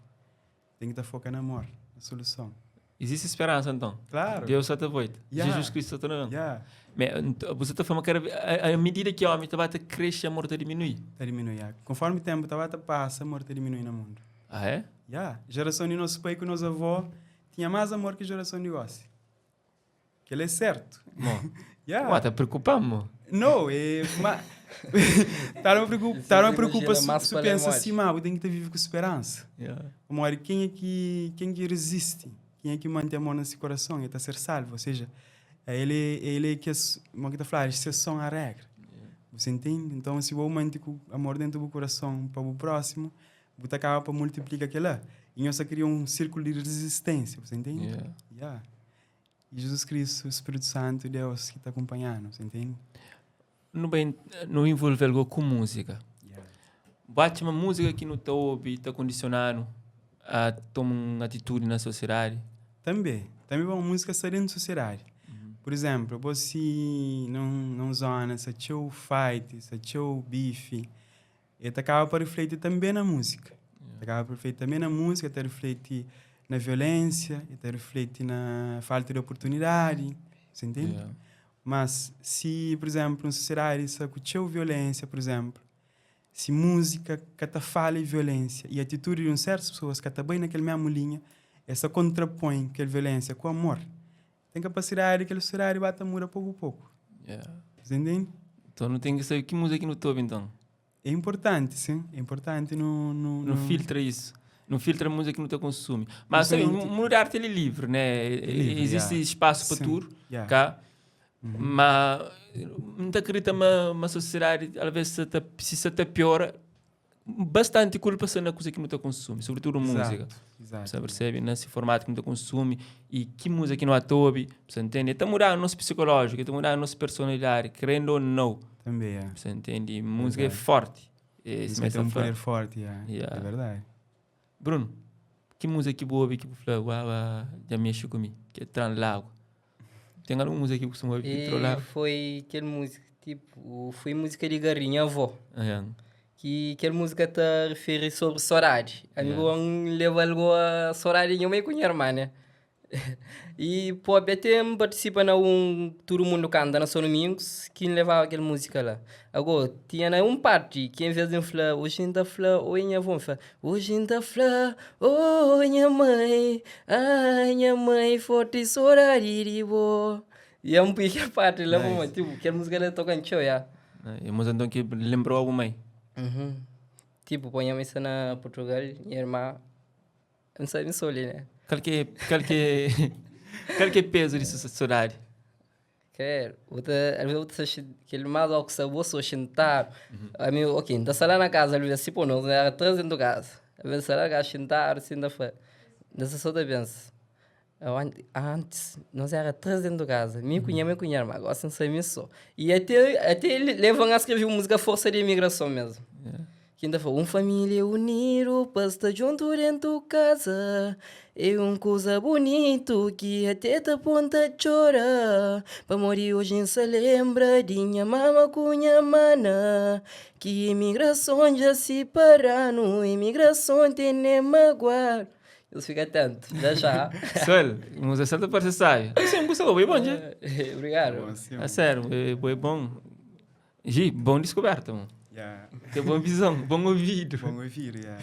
Tem que estar focar no amor, na solução. Existe esperança, então? Claro. Deus está te voito. Yeah. Jesus Cristo está te Yeah. Mas você está falando que a medida que o homem está a crescer, o amor está diminui. Está diminui, yeah. Conforme o tempo está passa, o amor está diminui no mundo. Ah, é? Yeah. Geração de nosso pai com nosso avó tinha mais amor que a geração de você. Que ele é certo. Bom. Yeah. Ué, tá preocupando? Não, é... Mas... Tá uma preocupa, tá uma preocupa se, se pensa assim, mas eu tenho que viver com esperança. Yeah. Amor, quem é que resiste? Quem é que mantém amor nesse coração? Ele está a ser salvo, ou seja, ele é que, como que tá falando, exceção à regra. Yeah. Você entende? Então, se eu manter o amor dentro do coração para o próximo, Bu ta kaba pa multiplika kela i nhos ta kria un sirkulu di rizisténsia, bu ta intende? Yeah. Yeah. I Jizus Kristu, Spritu Santu, Deus ki ta kunpanha-nu, bu ta intende? Nu bai, nu involve algo ku múzika. Yeah. Bu atxa ma múzika ki nu ta obi ta kondisiona-nu a toma un atitudi na sosiedadi? Tanbe. Tanbe pamodi múzika sta dentu sosiedadi. Pur izénplu, bo si na un zóna sta txeu fight, sta txeu bifi, E ta kaba pa rifleti tanbe na múzika. Ta kaba pa rifleti tanbe na múzika, ta rifleti na violénsia, e ta rifleti na falta di oportunidadi, você entende? Yeah. Mas si, por exemplo, un sosiedadi sta ku txeu violénsia, por exemplo, si múzika ka ta fala di violénsia y atitudi di un sertus pesoas ka ta bai na kel mesmu linha, es ta kontrapõe kel violénsia ku amor. Ten kapasidadi di kel sosiedadi ba ta muda poku poku. Yeah. Você entende? Então nu ten ki sabe ki múzika ki nu ta obi então. É importanti, sim. É importanti nu... Nu, Nu filtra isso. Nu filtra múzika ki nu ta konsumi. Mas sabe, Diferenti. mundu di arti el é livre, né? livre, Existe yeah. espaço pa Sim, tudu, yeah. ka? Ma N ta kridita ma ma sosiedadi alvês sa ta si sa ta piora Bastanti kulpa sta na kuza ki nu ta konsumi, sobritudu múzika. Exato. Sa percebe? Na se formatu ki nu ta konsumi e ki múzika ki nu ta obi, sa entende? Ta muda nos psikolójiku, ta muda nos personalidadi, querendo ou não. Também, é. Sa entende? Múzika é forti. É, Múzika tem um poder forti, é. Yeah. É verdade. Bruno, ki múzika ki bu obi ki bu fla, uau, dja mexe ku mi, ki é tran lagu? Ten algun múzika ki bu kustuma obi ki trau E lagu? foi kel múzika, tipo, foi múzika di Garrinha avó. Yeah. Ki kel múzika ta referi sobri sodadi. Ami Yeah. go N leba algo a sodadi di nha mai ku nha irma, né? E pobe até N partisipa na un Tudu Mundu Kanta na São Domingos ki N levaba kel múzika la. Ago, tinha na un parti ki en vez di N fla oji N ta fla oi nha avó, N fla oji N ta fla oi nha mai, ai nha mai forti sodadi di bo. E N pui kel parti la pamodi tipo kel múzika la toka-m txeu, ya. E múzika nton ki lenbrau bu mai? Tipo, pô nha mai sta na Portugal, nha irma. N sabe, N sou li, né? Kal ki é, kal ki é, kal ki é pezu di sodadi? Quer, bu ta, às vezes bu ta sa kel más óki sa bo so xintadu. Ami, ok, N ta sta la na kaza, às vezes, si pô, nos éra três dentu kaza. Às vezes N sta la na kaza xintadu, sin ta fla, N ta sta so ta pensa, antis nos éra três dentu kaza, mi ku nha mai ku nha irma, gosi N sta mi so. I até, até leva-m a skrebe un múzika Forsa di Imigrason mesmu. Ki N ta fla, un família unidu pa sta djuntu dentu kaza É un kuza bunitu ki ate ta pô-m ta txora Pamodi oji N sa lenbra di nha mama ku nha mana Ki imigrason dja sipara-nu, imigrason tene maguadu Nhos fika atentu, já já. Sol, múzika sal ta parse sábi. Sim, N gosta, bo é bon, dja. Obrigadu. A sério, bo é bon. Gi, bon diskuberta, mon. Yeah. Tem bon vizon, bon ouvidu. Bon ouvidu, yeah.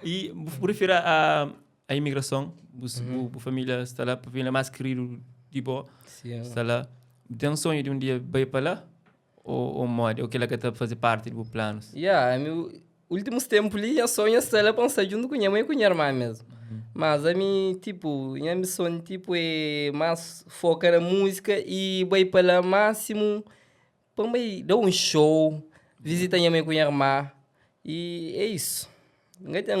E bu bu refere a a imigrason, bu bu bu família sta la, família más keridu di bo Sim. sta la. Bu ten sonhu di un dia bai pa la? Ou ou modi? Ou kila ka ta faze parti di bu planus? Yeah, ami Últimus ténpu li, nha sonhu é sta la pa N sta djuntu ku nha mai ku nha irman mésmu. Mas ami, tipu, nha mison, tipu, é más foka na múzika i bai pa la másimu pa N bai da un show, vizita nha mai ku nha irman i é isu. N ka ten,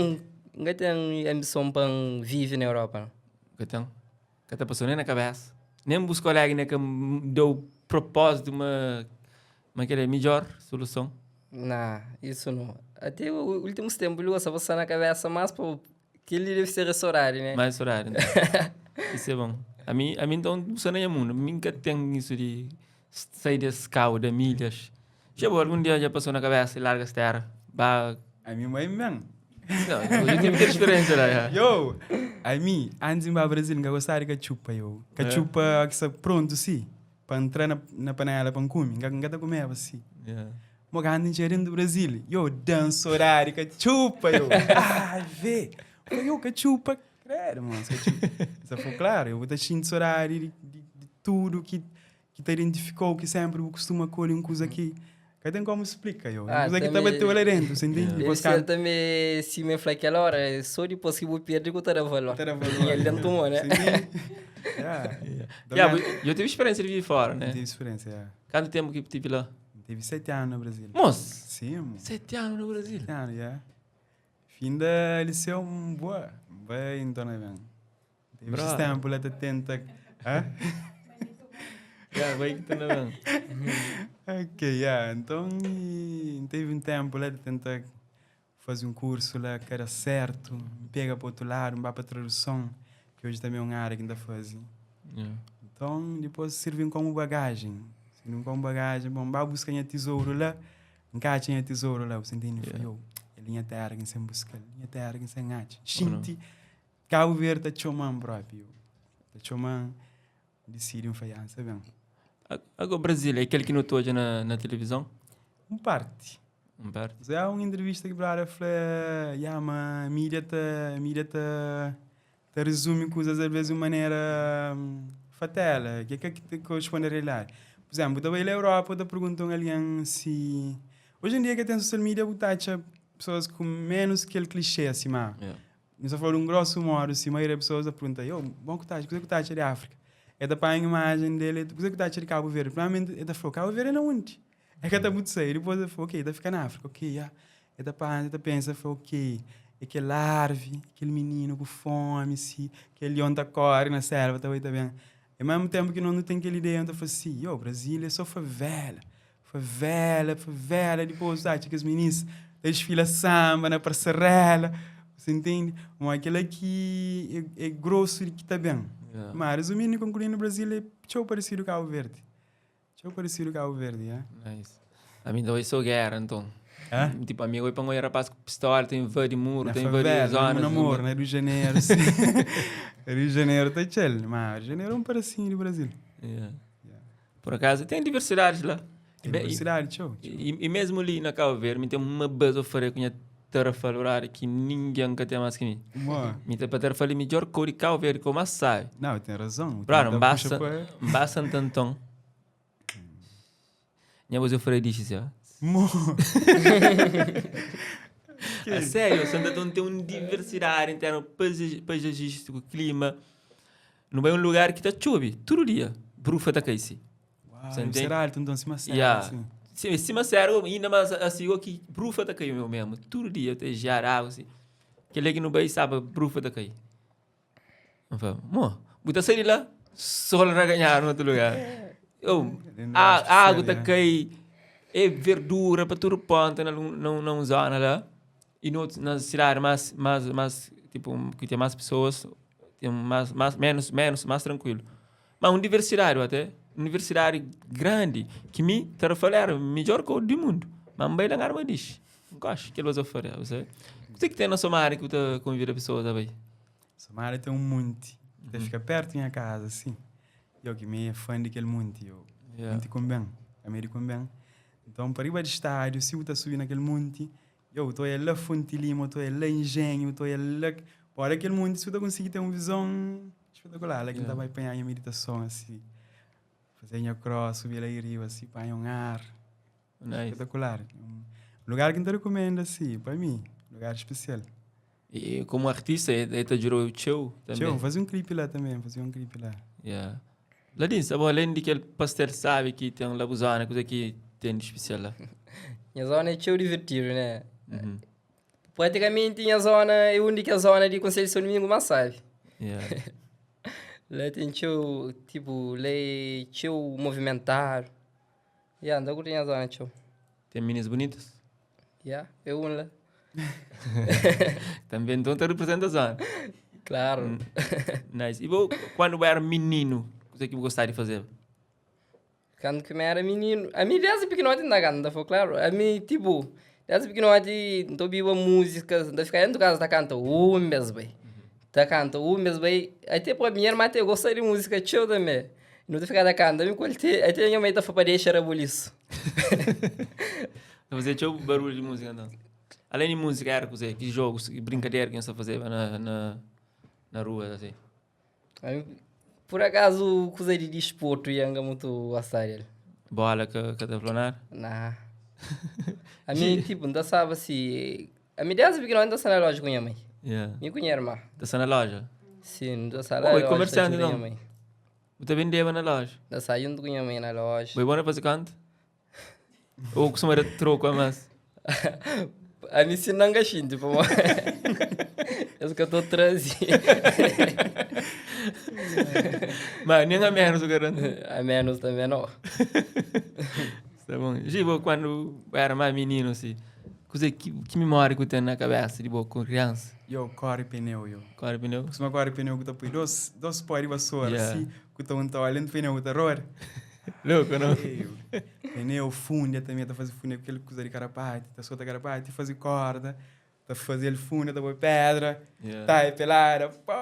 N ka ten anbison pa N vive na Europa nau. Ka ten? Ka ta pasau nen na kabésa? Nen bus koléga inda ka dau propózitu ma Ma kel é midjor soluson. Nah, isso não. Até o últimos tempos li gosta passar na cabeça mais pa kel li deve ser esse horário, né? Mais horário, então. Isso é bom. A mim, a mim então, não sou nem mundo. Mim nunca tem isso de sair desse carro da milhas. Já bom, algum dia já passou na cabeça e larga essa terra. Bah. A mim mãe mesmo. Não, eu tive ter experiência lá. Já. Yo, a mim, antes de ir para Brasil, nunca gostava de cachupa, yo. Cachupa que está pronto, sim. Pa N tra na, na panela pa N kume, N ka, N ka ta kumeba si. Yeah. Mo kantu N txega dentu Brazil, yo, da-m sodadi katxupa, yo. Ai, vê! N fla, yo, katxupa, kredu, mos, katxupa. Sa fla, klaru, yo bu ta xinti sodadi di, di, di tudu ki, ki ta identifika-u, ki senpri bu kustuma koli un kuza ki Ka ten komu splika yo. Ah, Kuza ki ta também- bateu la dentu, você entende? Deve Depois ser kantu também, se me fla aquela hora, é só depois que bu perde que ta da valor. ta da valor. E ele dentro tomou, né? Você entende? Yeah. Yeah, bu- eu tive experiência de viver fora, né? Tive experiência, yeah. Quanto tempo que tive lá? Tive 7 anos no Brasil. Moço, Sim, mo. 7 anos no Brasil. 7 anos, yeah. Finda liceu N bua, N bai N torna ben. Teve Bra. xis tempu la ta tenta. Hã? Ya, bai ki torna ben. Ok, ya. Nton, i N teve un tempu la ta tenta faze un kursu la, ka da sertu. N pega pa otu ladu, N ba pa traduson, ki oji tanbe é un ária ki N ta faze. Ya. Nton, dipôs sirvi-m komu bagajen. Sirvi-m komu bagajen pa N ba buska nha tizouru la. N ka atxa nha tizoru la, bu sa ntende? N fla, yo, el nha téra ki N sen buska-l, nha téra ki N sen atxa. N xinti Kabu Verdi ta txoma-m propi, yo. Ta txoma-m, N disidi, N fla, ya, N sta ben. Ago Brazil é kel ki nu ta odja na tilivizon? Un parti. Un parti. Zé, un entrevista ki brother fla, ya, ma mídia ta, mídia ta, ta rezumi kuzas alvês di un manera fatela, ki é ka ki ta koresponde a realidadi. Pur izénplu, bu ta bai la Europa, bu ta pergunta un algen si. Oji en dia ki ten social media, bu ta atxa pesoas ku ménus kel klixé si ma. Nu sta fla di un grosu modu si, maioria di pesoas ta pergunta, yo, bon ku ta atxa, kuzê ku ta atxa di Áfrika? El ta panha imajen dele, kuzê ku ta atxa di Kabu Verdi? Primeramenti el ta fla, Kabu Verdi é na undi? El ka ta mutu sai. Dipôs el fla, ok, ta fika na Áfrika, ok, ya. El ta panha, el ta pensa, el fla, ok, é kel arvi, kel mininu ku fómi, si, kel lion ta kóre na selva, ta bai ta ben. E mésmu ténpu ki nos nu ten kel ideia, nu ta fla si, yo, Brazil é sô favéla, favéla, favéla. Dipôs bu ta atxa kes minis ta disfila sanba na pasarela, bu intende? Má kel-la ki é grosu di ki ta ben. Má rezumindu i konkluindu, Brazil é txeu paresidu ku Kabu Verdi. Txeu paresidu Kabu Verdi, ya. Nice. Ami nta oi so gera nton. Hã? Tipo ami oi pa n oi rapaz ku pistola ta invadi muru, Na ta invadi favela, zonas. na namoro, na Rio de Janeiro, sim. Rio de Janeiro ta txel, ma Rio de Janeiro é um pedacinho de Brasil. Yeah. Yeah. Por acaso tem diversidades lá. Tem Bem, diversidade, txeu. txeu. E, e mesmo li na Cabo Verde, mi tem uma basofaria ku nha Tarrafal horário que ninguém ka tem mais que mim. Mo. Mi ta pa Tarrafal é melhor cor de Cabo Verde que eu mais sabe. Não, tem razão. Brother, Tem n que puxa basta, pa- n ba Santo Antão. Nha voz eu falei disso, assim, ó. Mo. A sério, Santo Antão tem uma diversidade em termos paisagístico, clima. Não vai um lugar que tá chove todo dia. Brufa tá cai -se. Uau, Você entende? será alto, então, cima serra, Yeah. assim. Sim, cima sério, ainda mais assim, o que brufa tá caindo meu mesmo. Todo dia tem gear água assim. Aquele que não vai sabe, brufa tá caindo. Eu falo, mo, botar sair de lá, sol reganhar no outro lugar. Eu, a água tá cai, é verdura para todo ponto na, na, na zona lá. E no, na cidade mais, mais, mais, tipo, que tem mais pessoas, tem mais, mais, menos, menos, mais tranquilo. Mas universidade até, universidade grande, que mi Tarrafal era melhor que o do mundo. Mas não vai lá diz. Não gosto que eles oferecem, você. O que é que tem na Somália que você convida pessoas a ver? Somália tem um monte. Até fica perto da minha casa, assim. Eu que me é fã daquele monte, eu. Yeah. Monte Cumbem, Américo Cumbem. Então, para riba de estádio, se você subir naquele monte, eu estou lá Fonte Lima, estou lá Engenho, estou lá. Fora aquele monte, se você conseguir ter uma visão espetacular, lá que Yeah. yeah. vai apanhar a meditação, assim. Fazer minha cross, subir lá em Rio, assim, apanhar um ar. Nice. Espetacular. Um lugar que eu te recomendo, assim, para mim. Lugar especial. E como artista, ele te ajudou o teu também. Tchau, fazer um clipe lá também, fazer um clipe lá. Yeah. Ladin, sabe, além de que ele pastel sabe que tem lá Buzana, coisa que tem de especial lá. Minha zona é txeu divertido, né? Uhum. Praticamente minha zona é a única zona de Conselho de São Domingo, mas sabe. Yeah. Lá tem txeu, tipo, lá é txeu movimentado. Yeah, anda curtindo a zona txeu. Tem meninas bonitas? Yeah, eu um lá. Também então te representa a zona. Claro. Nice. E vou, quando eu era menino, o que é que eu gostava de fazer? Quando que eu era menino, a mim desde pequenote ainda canta, foi claro. A mim, tipo, desde pequenote, não ouvia músicas, não ficava dentro de casa, tá canta um mês, bem. Tá canta um mês, bem. Até para minha irmã, até gosta de música, tchau também. Não ficava canta, me colte, até minha mãe tá foi para deixar a buliço. Não fazia tchau barulho de música, não. Além de música, era coisa, que jogos, que brincadeira que você fazia na, na, na rua, assim. A mim, por acaso, coisa de desporto, e muito a sério. Bola que, que tá falando? Nah. A mim, tipo, não sabe se... A mim, desde pequeno, não sabe na loja com minha mãe. Yeah. Nem com minha irmã. Tá na loja? Sim, não sabe Oh, na e loja. comerciante, com minha não? mãe. Você vendia na loja? Não sabe junto com minha mãe na loja. Foi bom fazer canto? Ou costuma era troco a mais? Ami si nan ka xinti pamodi es ka ta traze. Ma nen a menos o garanto. A menos também não. Sta bom. Gi, bo quando era mais menino assim, kuze ki, ki memória que tem na cabeça de bo com criança? Yo, corre pneu, yo. Corre pneu? Costuma corre pneu que tá põe dois, dois pó de vassoura, Yeah. assim, que tá um tá olhando pneu que tá roda. Louco, não? Ei, Pneu, funda também, tá fazendo funda com aquele coisa de carapate, tá solta carapate, fazer corda, tá fazendo funda, tá põe pedra, Yeah. tá é pelada, pô.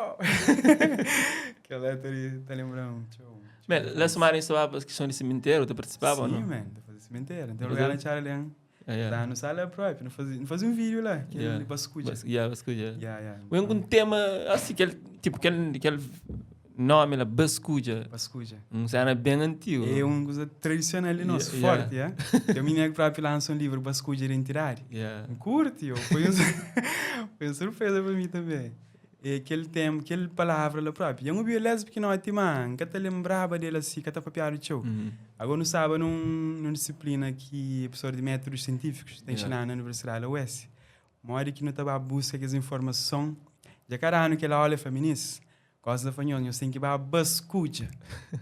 Aquela tá, tá lembrando, tchau. Man, lá somarem só a questão de cemitério, tu participava ou Sim, não? man, tá fazendo cemitério. Tem Fazer- lugar na Charlie, Yeah. Lá no sala própria, não fazia, não fazia um vídeo lá, que Yeah. ele bascuja. Yeah, bascuja. Yeah, yeah. Um, um tema assim, aquele, tipo, aquele, aquele nome lá, bascuja. Bascuja. Um cena bem antigo. É uma coisa tradicional de nós, Yeah, forte, yeah. Tem um menino que próprio lança um livro, Bascuja Identidade. Yeah. Curte, eu. Foi, um, foi uma surpresa para mim também. E aquele tempo, aquela palavra lá próprio. E eu não vi lésbica que não é timã, que te lembrava dele assim, que te papiado tchau. Uhum. Agora não sabe num, numa disciplina que professor de métodos científicos tem Yeah. ensinado na Universidade da UES. Uma hora que não estava a busca essa informação, já cada ano que ela olha feminista, gosta da fanhol, eu sei que vai bascuja.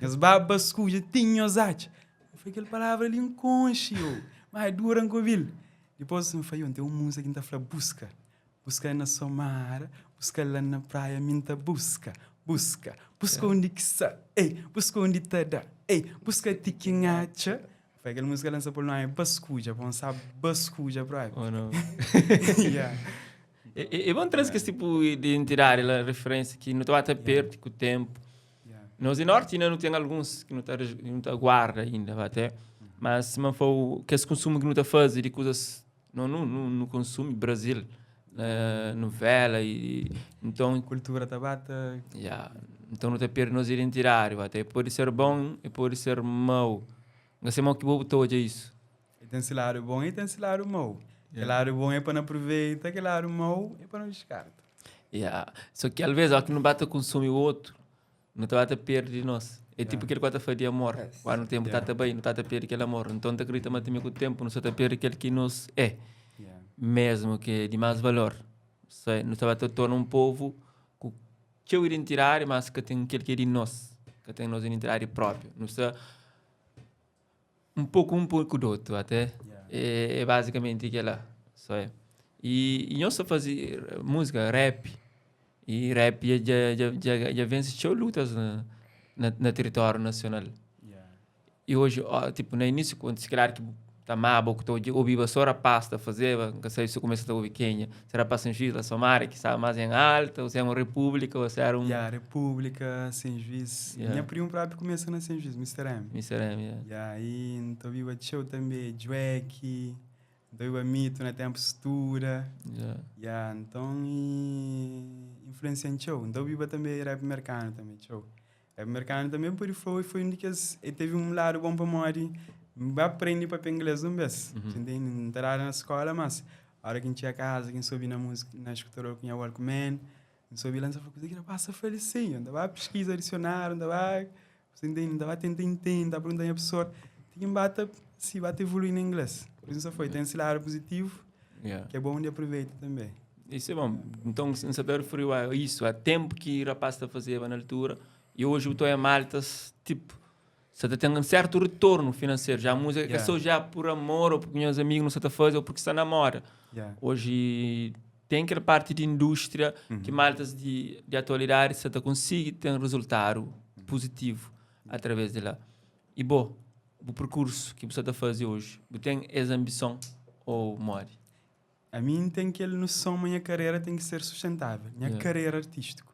Mas vai bascuja, tinha os ate. Foi aquela palavra ali inconscio, mas dura um covil. Depois me falou, tem uma música que tá falando busca. Busca na Somara, busca lá na praia, minta busca, busca, busca onde que sa, ei, busca onde tá dá, ei, busca tiquinhacha. Foi aquela música lança por nós, bascuja, bom sabe, bascuja pra Ou não? yeah. É, é, é bom trazer esse tipo de identidade, lá, referência que não está a perder com o tempo. Yeah. Nós em Norte ainda não tem alguns que não está não tá guarda ainda, vá até. Mas se não for o que esse consumo que não está fazendo de coisas não não não, não consome Brasil, novela e então Cultura tabata, yeah, então não está perdendo nossa identidade, vá até pode ser bom e pode ser mau. Não sei mal que bobo todo é isso. e tem esse lado bom e tem esse lado mau. Aquele lado bom é para não aproveitar, aquele lado mau é para não descartar. Yeah. Só que às vezes, ó, que não bate consome o outro, não te bate perder de nós. É tipo aquele que está de amor. Yes. Quando o tempo está Yeah. bem, não está a perder aquele amor. Então, te acredita, mas também com o tempo, não se está a perder aquele que nos é, Yeah. mesmo que é de mais valor. Sei, não está a tornar um povo com seu identidade, mas que tem aquele que é de nós, que tem nossa identidade própria. Não está um pouco do outro, até. Yeah. É, é basicamente aquela. Só é. E, e eu só fazia música, rap. E rap já, já, já, já vence show lutas na, na, na território nacional. Yeah. E hoje, ó, tipo, no início, quando se calhar que tá mabo, que estou ouvindo só rapaz tá fazer, não sei se começa a ouvir Quênia. Será para São Juís, Somália, que está mais em alta, ou se é uma república, ou se era um... Yeah, República, Sem Juiz. Yeah. Minha prima própria começa na Sem Juiz, Mr. M. Mr. M, yeah. Yeah, e então viu show também, Dweck, então viu Mito na tempo Stura. Yeah. Yeah, então e influenciando show. Então viu também rap americano também, show. Rap americano também por foi foi um que as, e teve um lado bom para mori. Vai aprender para inglês um vez. Uhum. Entende? Não era na escola, mas a hora que a gente ia a casa, quem soube na música, na escutou com a Walkman, não soube lança foi coisa que passa foi assim, andava pesquisa dicionário, andava, você entende? Andava tentar entender, perguntar a pessoa, tem que bata se bate evoluir em inglês. Por isso foi, tem esse lado positivo, Yeah. que é bom de aproveitar também. Isso é bom. Então, não saber referiu a isso, há tempo que o rapaz está a fazer na altura, e hoje eu estou em Malta, tipo, você tem um certo retorno financeiro. Já a música que é Yeah. só já por amor, ou porque meus amigos não se está a fazer, ou porque está na moda. Yeah. Hoje tem aquela parte de indústria que maltas de, de atualidade você consegue ter um resultado positivo através dela. E bom, o percurso que você está a fazer hoje, você tem essa ambição ou morre? A mim tem aquela noção, minha carreira tem que ser sustentável, minha Yeah. carreira artística.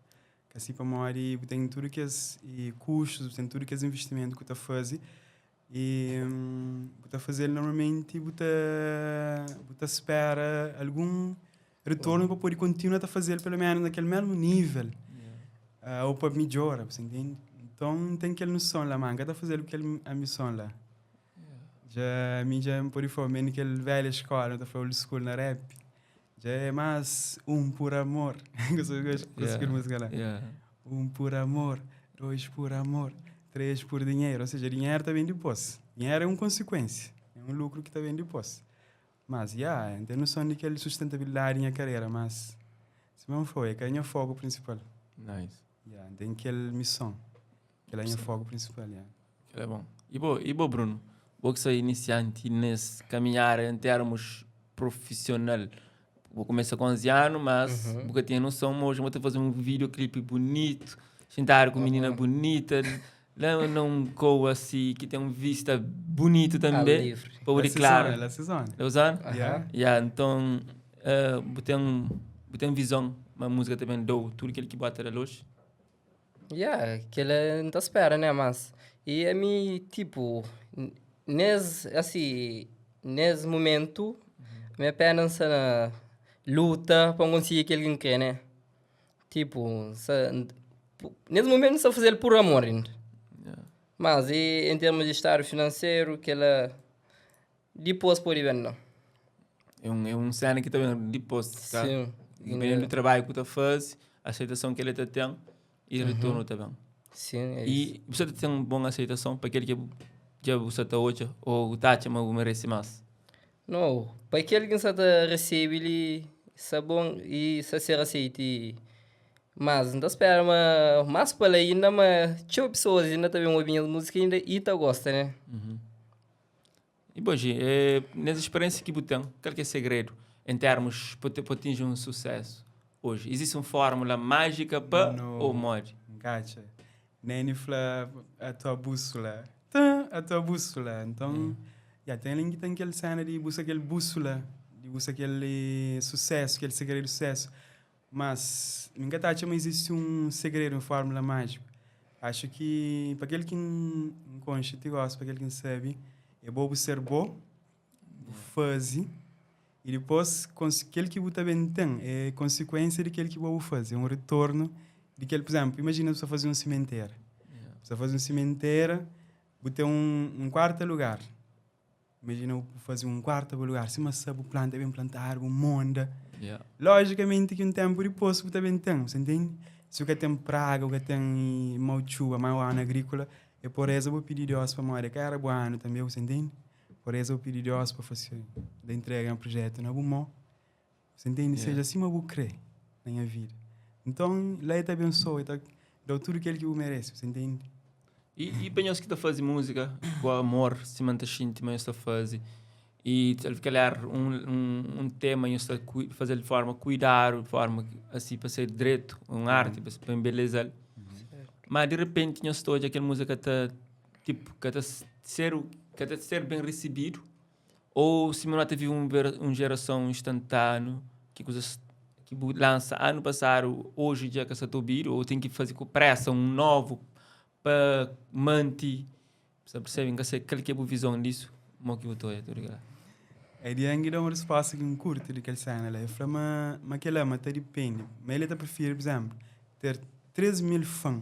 Que assim para morrer, tem tudo que as e custos, tem tudo que as investimento que tá fazendo. E tá fazer normalmente, você tá espera algum retorno para poder continuar a fazer pelo menos naquele mesmo nível. Ou para melhorar, você entende? Então tem aquela noção lá, mano, tá fazendo aquela ambição lá. Já, a mim já me pode falar, naquela velha escola, tá falando school na rap. Já é mais um por amor. Gosto Yeah. de música lá. Yeah. Um por amor, dois por amor, três por dinheiro. Ou seja, dinheiro também depois. Dinheiro é uma consequência, é um lucro que também depois. Mas, ya, N ten noson di kel sustentabilidadi di nha karera, mas sima N fla, é ka nha foku prinsipal. Nice. Ya, N ten kel mison, kel é nha foku prinsipal, ya. Kel é bon. I bo, i bo Bruno? Bo ki sta inisianti nes kaminhada en termus profisional, bo kumesa ku 11 anu, mas bu ka tinha noson ma oji bo ta faze un videoclip bunitu, xintadu ku minina bunita, La na un kou asi ki ten un vista bunitu tanbe pa bu diklara. La se zona. La zona? Yeah. Yeah, nton uh, bu ten bu ten vizon ma múzika ta ben dou tudu kel ki bu ata da loxi? Yeah, kela N ta spera né, mas e ami tipo nes asi nes momentu mi apena N sta na luta pa N konsigi kel ki N kre né. Tipo, sa, nes momentu N sta fazel pur amor inda. Yeah. Mas e em termos de estado financeiro, kela dipôs pode ben não. É um, é um cena que também depois, tá? Sim. Dependendo do trabalho que tu faz, a aceitação que ele tá tem e retorno também. Sim, é isso. E você tem uma boa aceitação para aquele que já você tá hoje ou tá te mas merece mais. Nau, pa kel ki N sa ta resebe li sta bon i sta ser aseite. Mas N ta spera ma más pa la inda ma txeu pesoas inda ta ben obi nhas múzika inda i ta gosta, né? I bo Gi, nes speriénsia ki bu ten, kal ki é segredu en termus pa pa atinji un susésu oji? Izisti un fórmula májika pa ô modi? N ka atxa. Neni fla a tua bússola. Tan, a tua bússola. Então, ya, tem algen ki ten kel cena di buska kel bússola, di buska kel sucesso, kel segredu di sucesso. Mas, mi ka ta atxa ma izisti un segredu, un fórmula májiku. Axu ki pa kel ki N konxe ti gosi, pa kel ki N sabe, é bo bu ser bo, bu faze, i dipôs kel ki bu ta ben ten é konsikuénsia di kel ki bo bu faze, é un ritornu di kel. Pur izénplu, imajina bu sta faze un simentera, bu sta faze un simentera, bu ten un kuarta lugar, imajina bu faze un kuarta lugar, sima sta bu planta ben plantadu, bu monda, lojikamenti ki un ténpu dipôs bu ta ben ten, bu sta intende? Si bu ka ten praga, bu ka ten mau txuba, mau anu agríkola, é pureza bu pidi Deus pamodi ka éra bu anu tanbê, bu sta intende? Por es eu pidi Deus pa fase da entrega nha projetu na bu mô. Você entende? Yeah. Seja sima bu kre na nha vida. Então, lá ele te abençoa, ele te dá tudo aquilo que bu merece, você entende? E, e pa nhos ki ta faze múzika ku amor, sima N ta xinti ma nhos ta faze, e se calhar un, un, un tema nhos ta faze-l di forma kuidadu, di forma asi pa ser dretu, un arti pa, pa embeleza-l. Ma di repenti nhos ta odja kel múzika ta tipo ka ta ser ka ta ser ben recebido ou sima no ta vive un, un gerason instantâneo ki kuzas ki bu lansa anu pasadu hoje dja ka sa ta obidu ou ten ki faze ku pressa um novo pa manti sa percebe nka sei kal ki é bu vizon disso mo ki bu ta oia tudu kila. É di Angi da un resposta ki N kurti di kel sena la. El fla ma ma kel-la ma ta dipende. Ma el ta prifiri, pur izénplu, ter 3 mil fan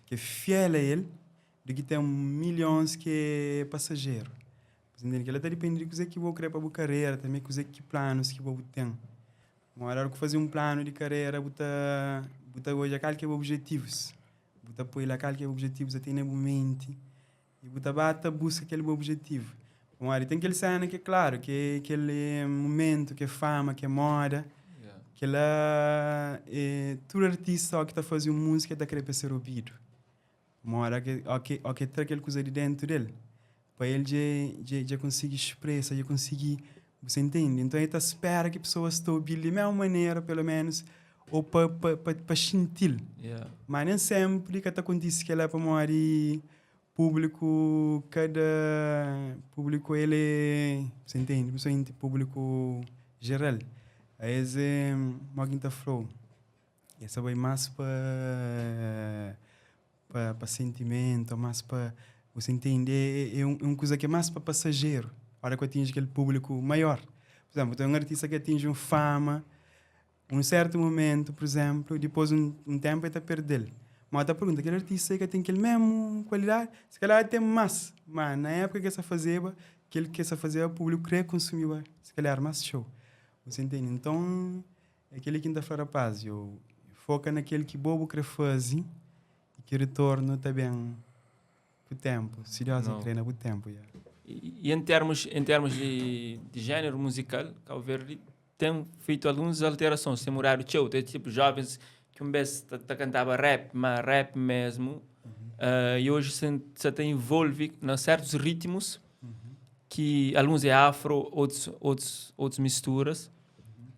ki é fiel a el di ki ten milhons ki é pasajeru. Bu ta ntende? Kel-la ta dipende di kuzê ki bo krê pa bu karera, tanbê kuzê ki planus ki bo bu ten. Ma óra ki bu faze un planu di karera, bu ta bu ta odja kal ki é bu obijetivus. Bu ta poi la kal ki é bu obijetivus, ta tene bu menti i bu ta ba ta buska kel bu objetivu. Pamodi ten kel sena ki é klaru, ki é kel momentu, ki é fama, ki é moda. Kel-la é tudu artista óki ta faze un múzika el ta krê pa el ser obidu. Pamodi óki óki óki el tra kel kuza di déntu del, pa el dja dja dja konsigi spresa, dja konsigi, bu sa intende? Nton el ta spera ki pesoas ta obi-l di mésmu manera, peloménus, ô pa pa pa pa xinti-l. Má nen sénpri ka ta kontise kel-la pamodi públiku kada públiku el é, bu sa intende? Principalmenti públiku jeral, es é, modi ki N ta fla-u? Es ta bai más pa pa pa sentimentu, más pa, bu sa intende? É é un kuza ki é más pa pasajeru, óra ki bu atinji kel públiku maior. Pur izénplu, ten un artista ki atinji un fama un sertu momentu, pur izénplu, dipôs un un ténpu el ta perde-l. Má ta pergunta, kel artista el ka ten kel mésmu kualidadi? Si kalhar el ten más, má na épuka ki el sta fazeba, kel ki el sta fazeba públiku krê konsumiba si kalhar más txeu. Bu sa intende? Nton, É kel-li ki N ta fla rapaz, yo, foka na kel ki bo bu kre faze i ki ritornu ta ben ku ténpu, si Deus No. krê na bu ténpu, ya. E em termos, em termos de, de género musical, Cabo Verde tem feito algumas alterações, tem mudado txeu. Tem tipo jovens que um vez ta, ta cantava rap, mas rap mesmo, e hoje se, se te envolve em certos ritmos que alguns é afro, outros, outros, outros misturas.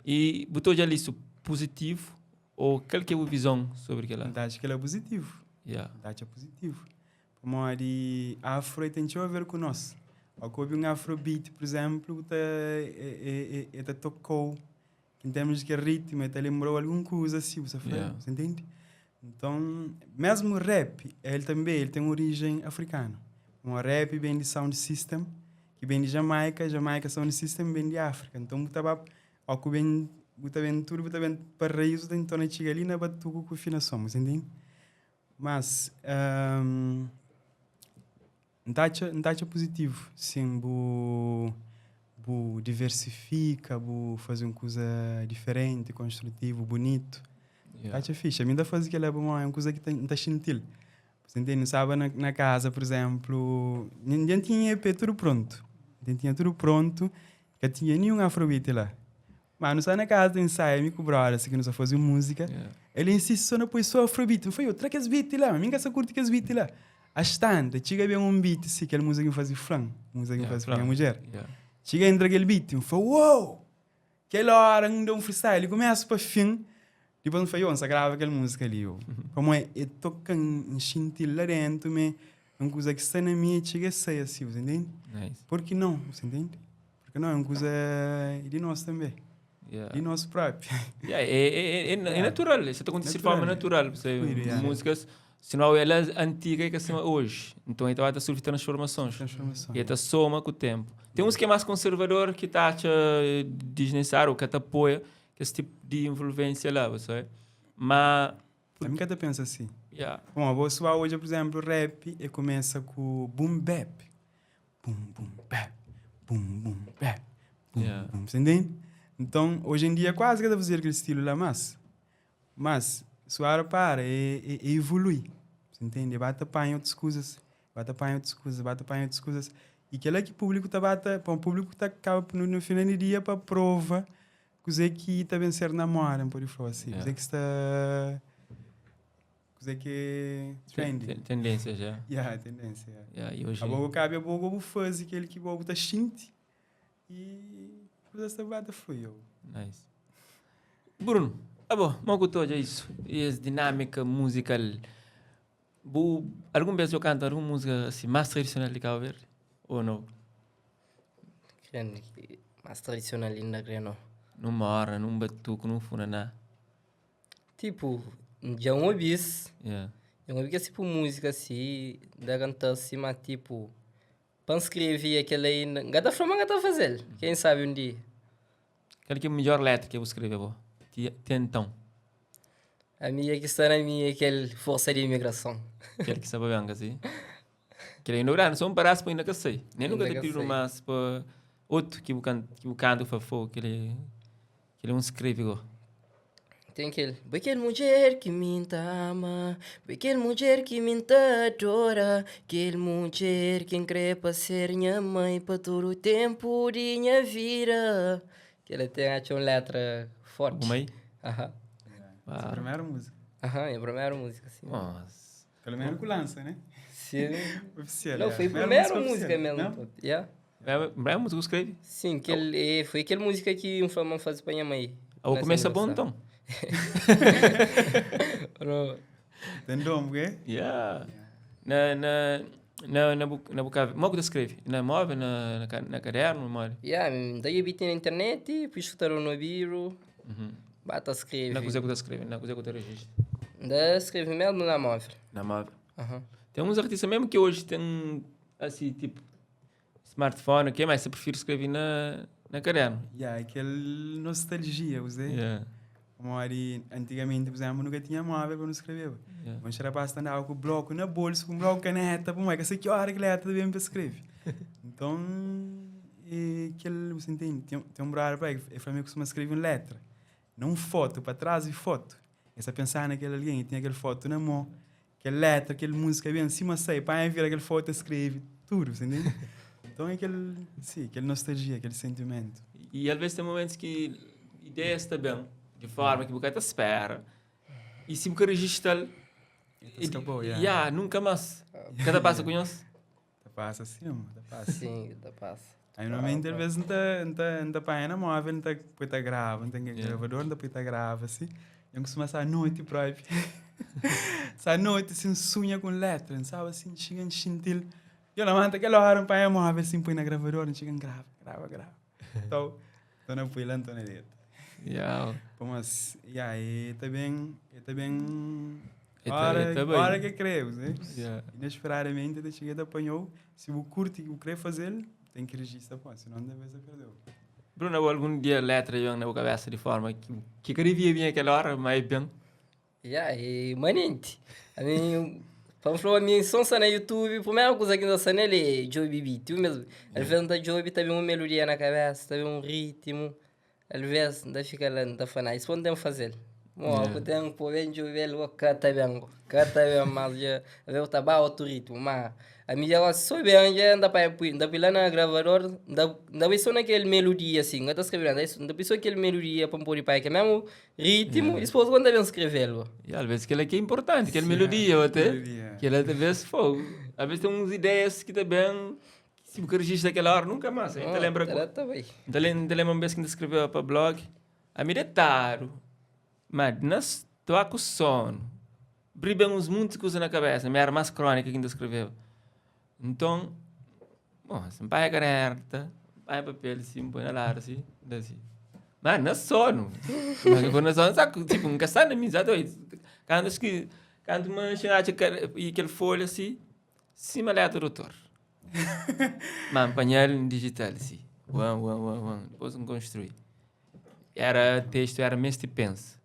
E botou já isso positivo ou qual que é a visão sobre aquilo? Então, acho que ele é positivo. Acho positivo. Pamodi afro tem txeu a ver ku nos. Ao que obi um afrobeat, por exemplo, ta, é, é, é, é, tocou, que em termos de que ritmo, te lembrou alguma coisa assim, você fala, você entende? Então, mesmo o rap, ele também ele tem origem africana. Um rap vem de sound system, que vem de Jamaica, Jamaica sound system vem de África. Então, você ao que vem, você vem tudo, você vem paraíso, então chega ali na batuco com afinação, você entende? Mas, um positivo, sim, bu, bu diversifica, bu fazer uma coisa diferente, construtivo, bonito. Tacha fixe. A mim da fazer aquilo é bom, é uma coisa que tem, tá gentil. Você entende? Sabe, na casa, por exemplo, ninguém tinha EP tudo pronto. Ninguém tinha tudo pronto, que tinha nenhum afrobeat lá. Mas não sai na casa, ensaio, me com brother, assim que nós fazia música. Ele insiste só na pôs só afrobeat. Eu falei, eu trago esse beat lá, mas ninguém só curte esse beat lá. Às tantas, chega bem um beat, assim, aquela música que fazia flan, música que fazia minha mulher. Chega entra aquele beat, eu falei, uou! Aquela hora, um deu um freestyle, ele começa para fim, depois eu falei, oh, você grava aquela música ali, eu. Como é, eu toco um sentir lá dentro, me, uma coisa que está na minha, chega a sair assim, você entende? Nice. Por que não, você entende? Porque não, é uma coisa de nós também. De nós próprio. Yeah, é natural, isso acontece de forma natural. Você, Fluido, yeah. músicas, senão ela é antiga que assim hoje. Então então vai sofrer transformações. Transformação. E até soma com o tempo. Tem uns que é mais conservador, que tá acha desnecessário, que até apoia que esse tipo de envolvência lá, você. Mas, A mim que até pensa assim. Bom, a boa soar hoje, por exemplo, rap, e começa com boom bap. Boom, boom, bap. Boom, boom, bap. Boom, boom. Você entende? Então, hoje em dia, quase que dá fazer aquele estilo lá, mas soar para, é evolui. Você entende? Bate pá em outras coisas, bate pá em outras coisas, bate pá em outras coisas. E aquilo é que o público tá bate, para o público tá acaba no final do dia para prova coisa que tá bem ser na moda, pode falar assim. Coisa que está coisa que é trendy. Tendência já. Yeah, tendência. Yeah. Yeah, e hoje A boa cabe a boa fazer aquele que boa tá sente e coisa está bate flui. Nice. Bruno, ah bom, mas que é isso. E essa dinâmica musical. Bu, algum vez eu canto alguma música assim mais tradicional de Cabo Verde? Ou não? Grande, mais tradicional ainda, creio não. Num morna, num batuco, num funaná. Tipo, já um obis. Já um que é tipo música assim, da cantar assim, mas tipo, para escrever aquela aí, gata forma gata fazer. Quem sabe um dia. Qual que é a melhor letra que eu escrevi, bo? Tem então. A minha que está na minha, aquele força de imigração. Aquele que sabe bem, assim. Que ainda não só um pedaço para ainda que sei. Nem nunca Ainda te que tiro sei. mais para outro que o canto que o canto fafo, que ele um escreve go. Tem aquele. Aquele mulher que me ama, aquele mulher que me adora, aquele mulher que crê para ser minha mãe para todo o tempo de minha vida. Que ela tem acho uma letra forte. Alguma aí? Aham. Essa é a primeira música. Aham, é a primeira música, sim. Nossa. Pelo menos que lança, né? Sim. Oficial. Não, é. foi a primeira música oficial, mesmo. não? pô. Yeah. É a primeira música que escreve? Sim, aquele, foi aquela música que um fã faz para minha mãe. Ah, o Nessa começo é bom aniversário. então. Não. Tem nome, é? Yeah. Na boca, como que escreve? Na móvel, na caderno, mole? Yeah, daí eu vi na internet, depois escutaram no biro, bata escreve. Na coisa que escreve, na coisa que registra. Da escreve mesmo na móvel. Na móvel. Aham. Tem uns artistas mesmo que hoje têm, assim, tipo, smartphone, ok, mas você prefere escrever na caderno. Yeah, aquele nostalgia, você. Yeah. Como ali, antigamente, por exemplo, nunca tinha móvel para não escrever. Mas era basta andar com o bloco na bolsa, com o bloco caneta, bom, é que sei que hora que letra também para escrever. Então, é aquele, você entende? Tem um brother para ele, ele costuma escrever em letra, não foto, para trás e foto. É só pensar naquele alguém, e tem aquela foto na mão, aquela letra, aquela música bem em cima sai, para vir aquela foto escreve, tudo, você entende? Então é kel, sim, kel nostalgia, kel sentimento. E às vezes tem momentos que ideias está bem, de forma que você tá espera. E se você registra, Escapou, yeah. yeah, nunca mais. Cada passa conhece? Tá passa assim, mano, tá passa. Sim, tá passa. Aí normalmente às vezes não tá, não tá, não tá paia na móvel, não tá põe tá grava, não tem Yeah. gravador, não tá põe tá grava assim. Eu costumo passar a noite próprio. Essa à noite assim sonha com letra, não sabe assim, chega em chintil. Eu levanto aquela hora, um paia móvel assim, põe na gravadora, chega em grava, grava, grava. Então, tô na põe lá, tô na letra. Yeah. Pô, mas, e aí, também, é também, É tá- hora, é também. hora que creu, né? Yeah. Inesperadamente, te cheguei, te apanhou. Se o curte e o querer fazer, tem que registrar, pô, senão deve ser perdeu. Bruno, algum dia letra eu na cabeça de forma que que queria vir aquela hora, mas bem. Yeah, e manente. A mim, para falar, a minha som na YouTube, a primeira coisa que eu sei nele é Joby Beat, eu mesmo. Às vezes da Joby também uma melodia na cabeça, também um ritmo. Às vezes não fica lá, não tá falando, isso não tem fazer. Bom, Yeah. eu tenho por bem Joby, eu canta bem, canta bem, mas já, eu tá ba outro ritmo, mas a minha agora só bem, já anda para anda para lá na gravador, anda anda só naquele melodia assim, não tá escrevendo, anda só aquele melodia para pôr para que é mesmo ritmo, e depois quando bem escrevê-lo. E às vezes aquilo aqui é importante, aquela melodia até. Melodia. Que ela talvez fogo. Às vezes tem umas ideias que também, se você registra aquela hora, nunca mais. A gente lembra. Ela tá bem. Então, lembra uma vez que a gente escreveu para blog, a me detaro, mas nós estou com sono. Bribem uns muitas coisas na cabeça, me era mais crônica que ainda escreveu. Então, bom, se pai carta, pai papel assim, põe na lara assim, assim. Mas não sono. Mas quando sono, sabe, tipo, nunca está na mesa, doido. Quando acho que quando uma chegada e aquele folha assim, cima letra doutor. Mas apanhar em digital, assim. Uau, uau, uau, uau. Depois não construí. Era texto, era Mestre Pensa.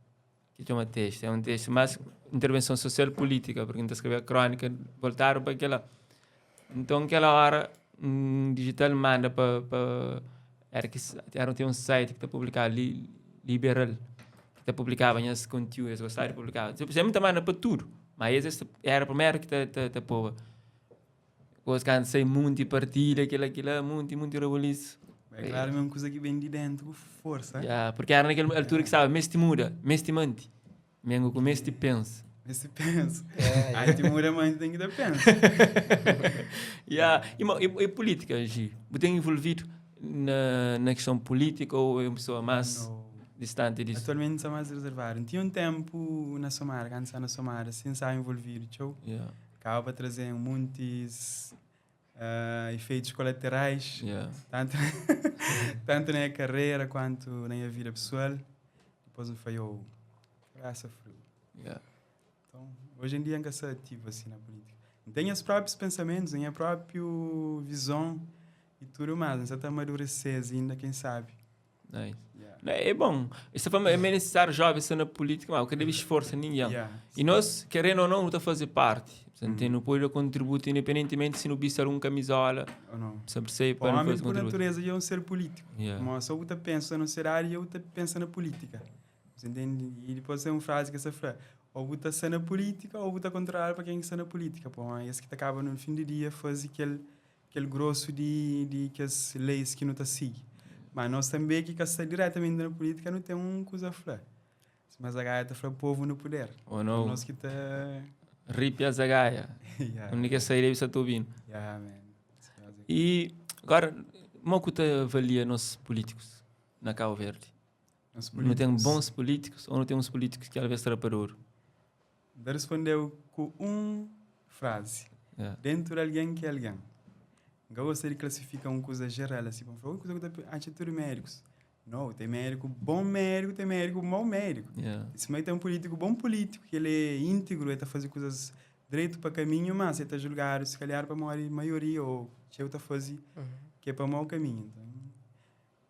Que chama texto. É um texto mais intervenção social e política, porque não escreveu a crônica, voltaram para aquela. Então, aquela hora, um digital manda para. Pa, era que era tem um site que está publicado, li, Liberal, que tá publicava esse conteúdo, eles gostavam de publicar. Tipo, sempre manda para tudo, mas esse era o primeiro que tá tá tá pô. Coisa que sei muito partilha, aquilo, aquilo, muito, muito rebuliço. É claro, mesmo coisa que vem de dentro com força. Yeah, porque era naquela altura que estava, meste muda, meste mante. Mengo com meste pensa. Esse penso. É, Aí te muda, mas tem que dar penso. Yeah. E, e, e política, Gi? Você tem envolvido na, na questão política ou é uma pessoa mais Não. distante disso? Atualmente sou mais reservado. Tinha um tempo na Somara, quando estava na Somara, sem estar envolvido, tchau. Yeah. Acaba trazendo muitos efeitos colaterais, Yeah. tanto, tanto na carreira quanto na minha vida pessoal. Depois me falhou, graça frio. Yeah. Então, hoje em dia ainda sou ativo assim na política. Tenho os próprios pensamentos, tenho a própria visão e tudo mais. Não está amadurecer ainda, quem sabe. Nice. Yeah. É bom. Isso é meio necessário jovem ser na política, mas eu quero esforço ninguém. Yeah. E nós, querendo ou não, não está a fazer parte. Portanto, não pode contribuir independentemente se não viste alguma camisola, Ou não? sempre sei O para não homem, fazer por contributo. natureza, é um ser político. Yeah. Mas só você pensa no ser área e eu pensa na política. Você entende? E depois tem uma frase que você fala, ou você está na política ou você está contrário para quem está na política. Pô, esse que acaba no fim do dia faz aquele, aquele grosso de, de que as leis que não está seguindo. Mas nós também que está diretamente na política não tem um coisa a falar. Mas a gaita fala o povo no poder. Ou não, Nós que está... ripia a zagaia. yeah. Não quer sair aí, só estou ouvindo. Yeah, man. E agora, como que você avalia nossos políticos na Cabo Verde? Nossos Não tem políticos. bons políticos ou não tem uns políticos que às vezes traparouro? Ele respondeu com uma frase. Yeah. Dentro de alguém que é alguém. Eu gostaria de classificar uma coisa geral, assim, para falar, coisa que acha tudo médicos. Não, tem médico bom médico, tem médico mau médico. Yeah. Esse meio tem um político bom político, que ele é íntegro, ele está fazendo coisas direito para caminho, mas ele está julgado, se calhar, para a maioria, ou ele está fazendo que é para mau caminho.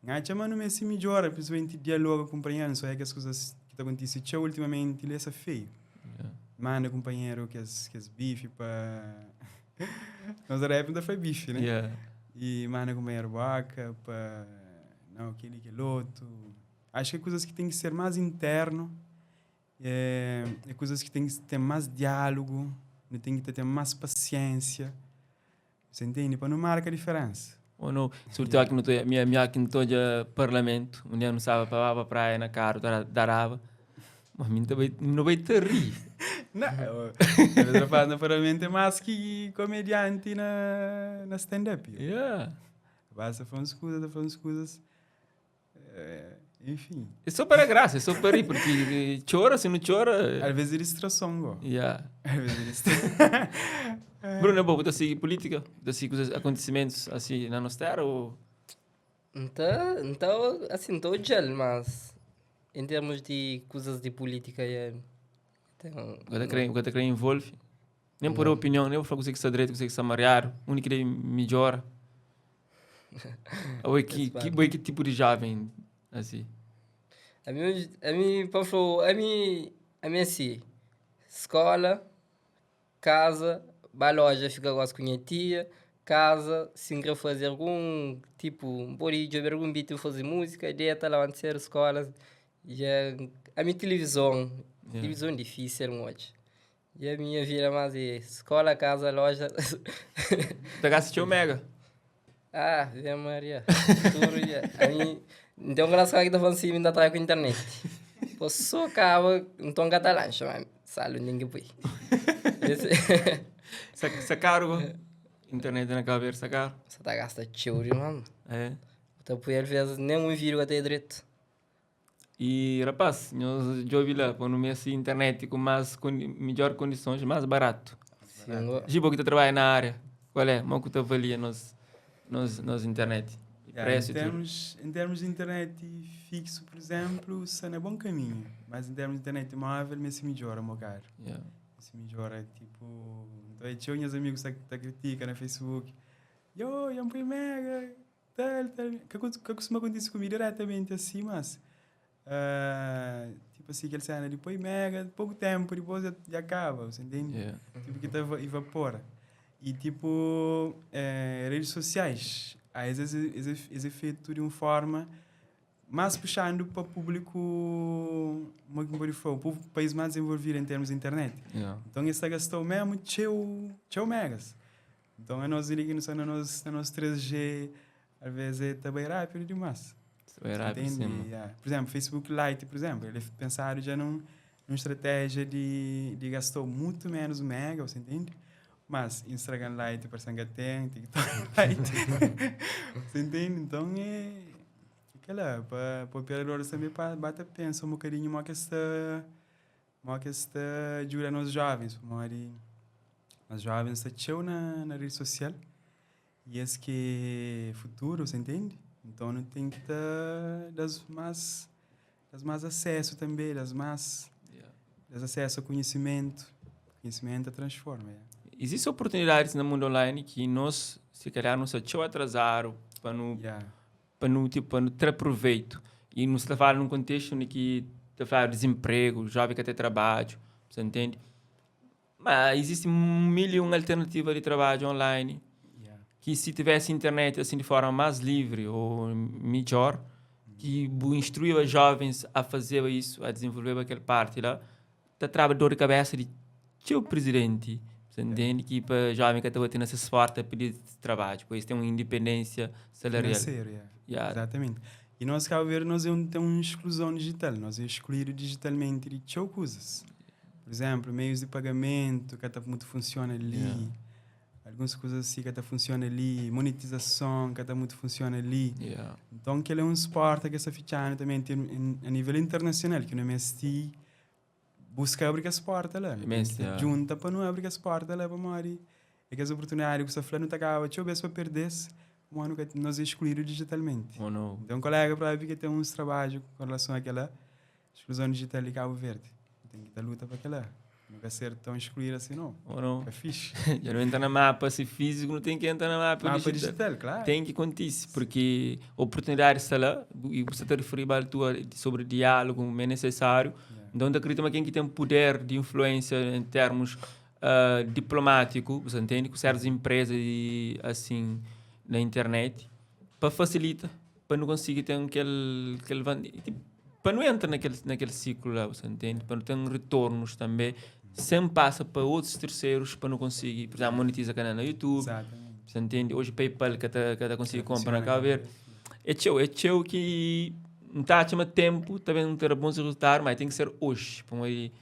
Então, acha, mano, me se melhora, principalmente diálogo com companheiro, só é que as coisas que estão acontecendo ultimamente, ele é feio. Yeah. Manda companheiro que as, que as bife para... Nós era época foi bife, né? Yeah. E manda companheiro vaca para... Não, aquele, aquele outro. Acho que é coisas que tem que ser mais interno. É, é coisas que tem que ter mais diálogo. Tem que ter mais paciência. Você entende? Para não marcar a diferença. Ou não? Sobretudo aqui no tô, minha minha aqui no tô de parlamento, um dia não sabe para para praia na carro, darava. Mas mim também não vai ter rir. Não, eu, eu rapaz no parlamento é mais que comediante na stand-up. Yeah. Basta fazer umas coisas, fazer umas coisas. É, enfim. É só para graça, é só para rir, porque chora, se não chora. Às vezes é distração, go. Yeah. Às vezes é distração. Bruno, é bom, você segue política? Você segue os acontecimentos assim na nossa terra ou... Então, assim, estou gel, mas em termos de coisas de política, é, então, O que crê envolve? Nem por opinião, nem vou falar que você que está direito, que você que está mareado, o único que melhora. Ou que tipo de jovem, assim? A mim, para falar, a mim assim, escola, casa, vai à loja, fica agora com a minha tia, casa, se querer fazer algum tipo, um borilho, ver algum beat, fazer música, dieta lá antes de escola, e a minha televisão, televisão difícil, hoje. E a minha vida mais é escola, casa, loja. Tá gastando mega? Ah, Vê Maria. Tudo já. A mim, então, graças a que tá falando assim, ainda tá com a internet. Pô, só acaba, então catalã, chama, salo, ninguém põe. Sa caro, internet na cabeça, caro. Você tá gastando tcheuri, mano. É. Então, por às vezes, nem um vídeo até direito. E, rapaz, nós já ouvi lá, quando me assim, internet com mais, com melhor condições, mais barato. Sim, go. Gibo que tu trabalha na área, qual é? Como que tu avalia nos internet? E Yeah, preço em e tudo. termos de internet fixo, por exemplo, isso é bom caminho. Mas em termos de internet móvel, me se melhora, meu caro. Yeah. Se melhora, tipo... Então, eu tinha meus amigos que tá critica no Facebook. Yo, eu não mega, tal, tal. Que costuma acontecer comigo diretamente assim, mas... Tipo assim, aquele cena depois mega, pouco tempo, depois já acaba, você entende? Yeah. Tipo que tá evapora. E tipo, redes sociais, às vezes esse é feito de uma forma mais puxando para o público, como é que pode falar, o país mais desenvolvido em termos de internet. Yeah. Então, esse gastou mesmo tchau megas. Então, a nós ali que não na nosso 3G, às vezes é também rápido demais. Também rápido, Entende? sim, mano. Yeah. Por exemplo, Facebook Lite, por exemplo, ele pensaram já numa estratégia de gastou muito menos mega, você entende? Mas Instagram Lite, por exemplo, tem, TikTok Lite, você entende? Então, é aquela, pa operador também bate pensa um bocadinho mais que esta, mais que esta ajuda nós jovens, porque nós jovens está cheio na rede social e esse que é futuro, você entende? Então não tem que tá das mais acesso também, das mais, das acesso ao conhecimento. Conhecimento transforma. É. Existem oportunidades no mundo online que nós, se calhar, não se achou atrasar para não, para não, tipo, para não ter proveito. E não se está falando num contexto em que está falando de desemprego, jovem que até trabalho, você entende? Mas existe mil e uma alternativa de trabalho online. Que se tivesse internet assim de forma mais livre ou melhor, que instruía os jovens a fazer isso, a desenvolver aquela parte lá, tá traba dor de cabeça de teu presidente, você entende? Que para jovem que está tendo esse esforço a pedir trabalho, pois tem uma independência salarial. Financeiro, yeah. Yeah. Exatamente. E nós, Cabo Verde, nós é um, tem uma exclusão digital, nós é excluído digitalmente de tchau coisas. Por exemplo, meios de pagamento, que até muito funciona ali. Algumas coisas assim que até funciona ali, monetização que até muito funciona ali. Então, que ele é um suporte que essa fichando também tem a nível internacional, que no MST busca abrir as portas lá. MST, yeah. Junta para não abrir as portas lá para morrer. É que as oportunidades que você falou não tá acaba, deixa eu ver se eu perder, mano, que nós é excluído digitalmente. Oh, não. Então, um colega para que tem uns trabalhos com relação àquela exclusão digital de Cabo Verde. Tem que dar luta para aquela. Não vai ser tão excluído assim, não. Ou não. É fixe. Já não entra na mapa, se físico não tem que entrar na mapa Mapa digital. digital, claro. Tem que acontecer, porque oportunidade está lá, e você está referindo à tua sobre diálogo, é necessário. Então, eu acredito que quem que tem poder de influência em termos diplomático, você entende? Com certas empresas e assim na internet, para facilita, para não conseguir ter aquele tipo, para não entrar naquele ciclo lá, você entende? Para não ter retornos também, sempre passa para outros terceiros para não conseguir, por exemplo, monetiza canal no YouTube. Você entende? Hoje PayPal ka ta, ka ta konsigi compra na Cabo Verde. É txeu, é txeu ki N ta atxa ma tempo ta ben ter bons resultado, mas tem que ser hoje, pamodi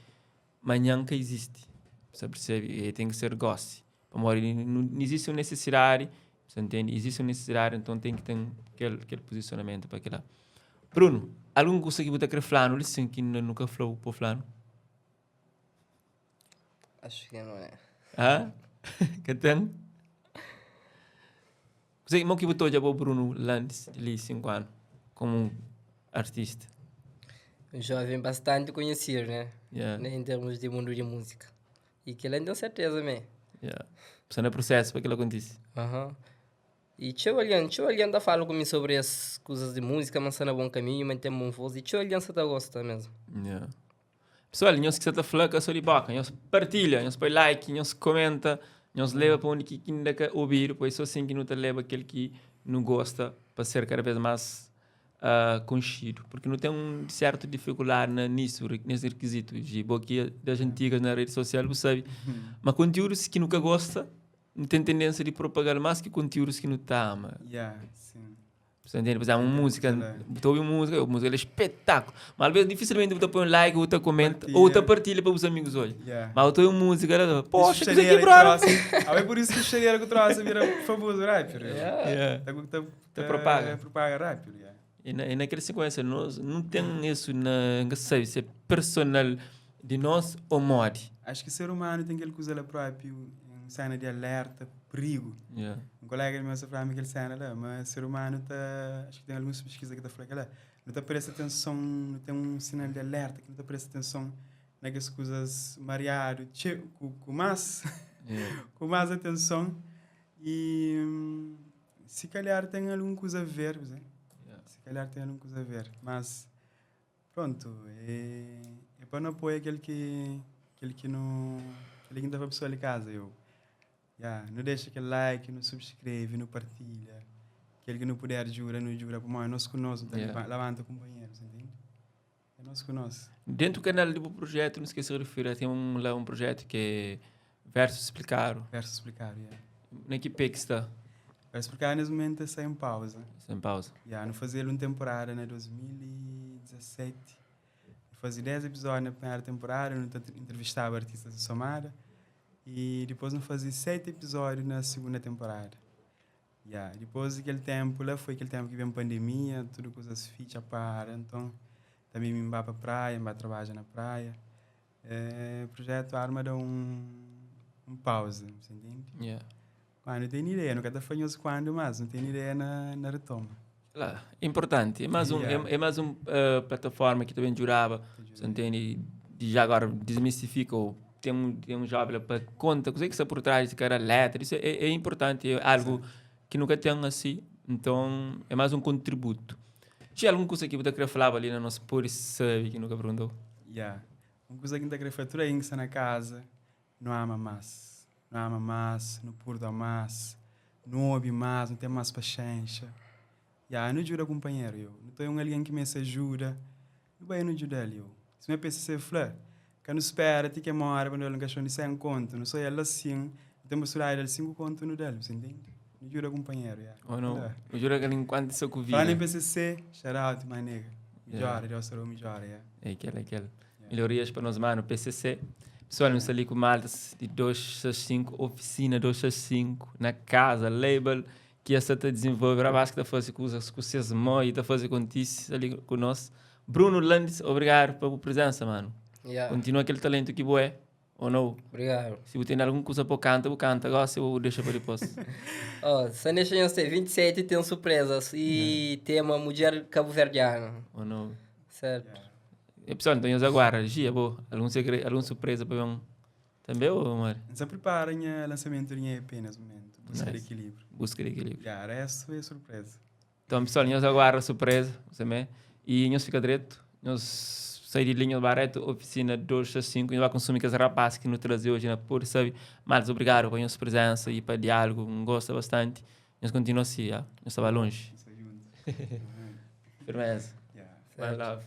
manhã ka existe. Você percebe? E tem que ser gosi. Pamodi não existe uma necessidade, você entende? Existe uma necessidade, então tem que ter aquele, aquele posicionamento para aquilo lá. Bruno, algum coisa que você quer falar, não listen que nunca falou para falar? Acho que não é. Hã? Que tem? Kuzê, mo ki bu ta odja bo Bruno Landes di li 5 anu komu un artista? Un jovem bastante conhecido, né? Yeah. Em termos de mundo de música. E kel-la N ten serteza mé. Yeah. Bu sta na prosesu pa kel-la kontise. Aham. E txeu algen, txeu algen ta fala ku mi sobri es kuzas di múzika, ma N sta na bon kaminhu, ma N ten bon vós, i txeu algen sa ta gosta mesmu. Yeah. Pessoal, nhos ki sa ta fla ka so di boka, nhos partilha, nhos poi like, nhos komenta, nhos leba pa undi ki inda ka obidu, pois so sin ki nu ta leba kel ki nu gosta pa ser kada vez mas uh, konxidu. Porque nu ten un certu dificuldade na nisso, nes requisito. Gi, bo ki é das antigas na rede social, bu sabe. Ma conteúdos ki nu ka gosta, nu ten tendência di propagar mais ki conteúdos ki nu ta ama. Yeah, sim. Você entende? Por exemplo, uma música, você ouve uma música, a música é espetáculo. Mas às vezes dificilmente você põe um like, ou você comenta, ou você partilha para os amigos hoje. Yeah. Mas você ouve uma música, ela, poxa, que isso aqui, brother. Ah, é por isso que o Xeriera que trouxe vira famoso rápido. Yeah. Tá, tá, tá propaga. Propaga rápido, yeah. E, na, e naquela sequência, nós não tem isso na, não sei se é personal de nós ou mod. Acho que ser humano tem aquele coisa lá próprio, um cena de alerta, perigo. Yeah. Um colega meu só falava aquele cena lá, mas ser humano tá, acho que tem algumas pesquisas que tá falando lá, não tá presta atenção, não tem um sinal de alerta que não tá presta atenção naquelas coisas mareado, che, com, com mais, Yeah. com mais atenção e se calhar tem alguma coisa a ver, né? Yeah. Se calhar tem alguma coisa a ver, mas pronto, é, é para não apoiar aquele que aquele que não aquele que não tá para pessoa de casa, eu. Yeah, não deixa aquele like, não subscreve, não partilha. Aquele que não puder jura, não jura, porque é nós com nós, não tá Yeah. levanta companheiros, entende? É nós com nós. Dentro do canal do projeto, não esqueça de referir, tem um, lá um projeto que é Versos Explicaram. Verso explicar, yeah. Na que pé que está? Verso explicar nesse momento está em pausa. Sem pausa. Yeah, não fazer uma temporada na 2017. Fazia 10 episódios na primeira temporada, não entrevistava artistas de Somada. E depois não fazia 7 episódios na segunda temporada. Yeah, depois daquele tempo lá, foi aquele tempo que veio a pandemia, tudo coisas ficha para, então também me vá para a praia, me vá trabalhar na praia. É, projeto Arma dá um pausa, você entende? Yeah. Ah, não tenho ideia, nunca tá falando quando, mas não tenho ideia na retoma. Lá, importante. É mais um, Yeah. é, é mais um plataforma que também jurava, você entende? De já agora desmistifica ou tem um jovem lá para conta, coisa que está por trás de cada letra. Isso é importante, é algo que nunca tem assim. Então, é mais um contributo. Tinha alguma coisa que você queria falar ali na nossa por sabe que nunca perguntou? Yeah. Uma coisa que não queria falar, aí que está na casa, não ama mais. Não ama mais, não perdoa mais, não ouve mais, não tem mais paciência. Yeah, não ajuda companheiro, eu. Não tem um alguém que me ajuda. Não vai não ajuda ele, eu. Se me pensa ser flor, que não espera, te que mora, quando ele não quer de 100 conto, não sou ela assim, tem uma história de 5 conto no dela, você entende? Não ajuda companheiro, yeah. Ou não? Yeah. Eu juro que enquanto isso que Falando em PCC, shout out, my nigga. Yeah. Melhora, Deus será o melhor, yeah. É aquele, aquele. Yeah. Melhorias para nós, mano. PCC. Pessoal, nós ali com Malta de 265, oficina 265, na casa, label, que essa tá desenvolver, a base que tá fazendo com os com seus mãos e tá fazendo com tice ali conosco. Bruno Landes, obrigado pela presença, mano. Yeah. Continua aquele talento que boé, ou não? Obrigado. Se você tem alguma coisa para canta, canta. Agora se eu deixo para depois. Oh, só deixa eu ser 27 tem surpresas e tema mulher cabo-verdiana. ou não? Certo. Yeah. E, pessoal, então eu agora, gia, boa. Algum segredo, alguma surpresa para um também, ou Mário? Se preparem o lançamento de EP nesse momento, busca de Nice. equilíbrio. Busca de equilíbrio. Yeah, resto é surpresa. Então, pessoal, nós aguarda a surpresa, você me? E nós fica direto, nós sai de linha do Barreto, oficina 265, nós vai consumir com esse rapaz que nos trazeu hoje na Pura, sabe? Mas obrigado pela nossa presença e para o diálogo, um gosta bastante. Nós continuamos assim, ah? Nós estava longe. Isso junto. Firmeza. Yeah. One love.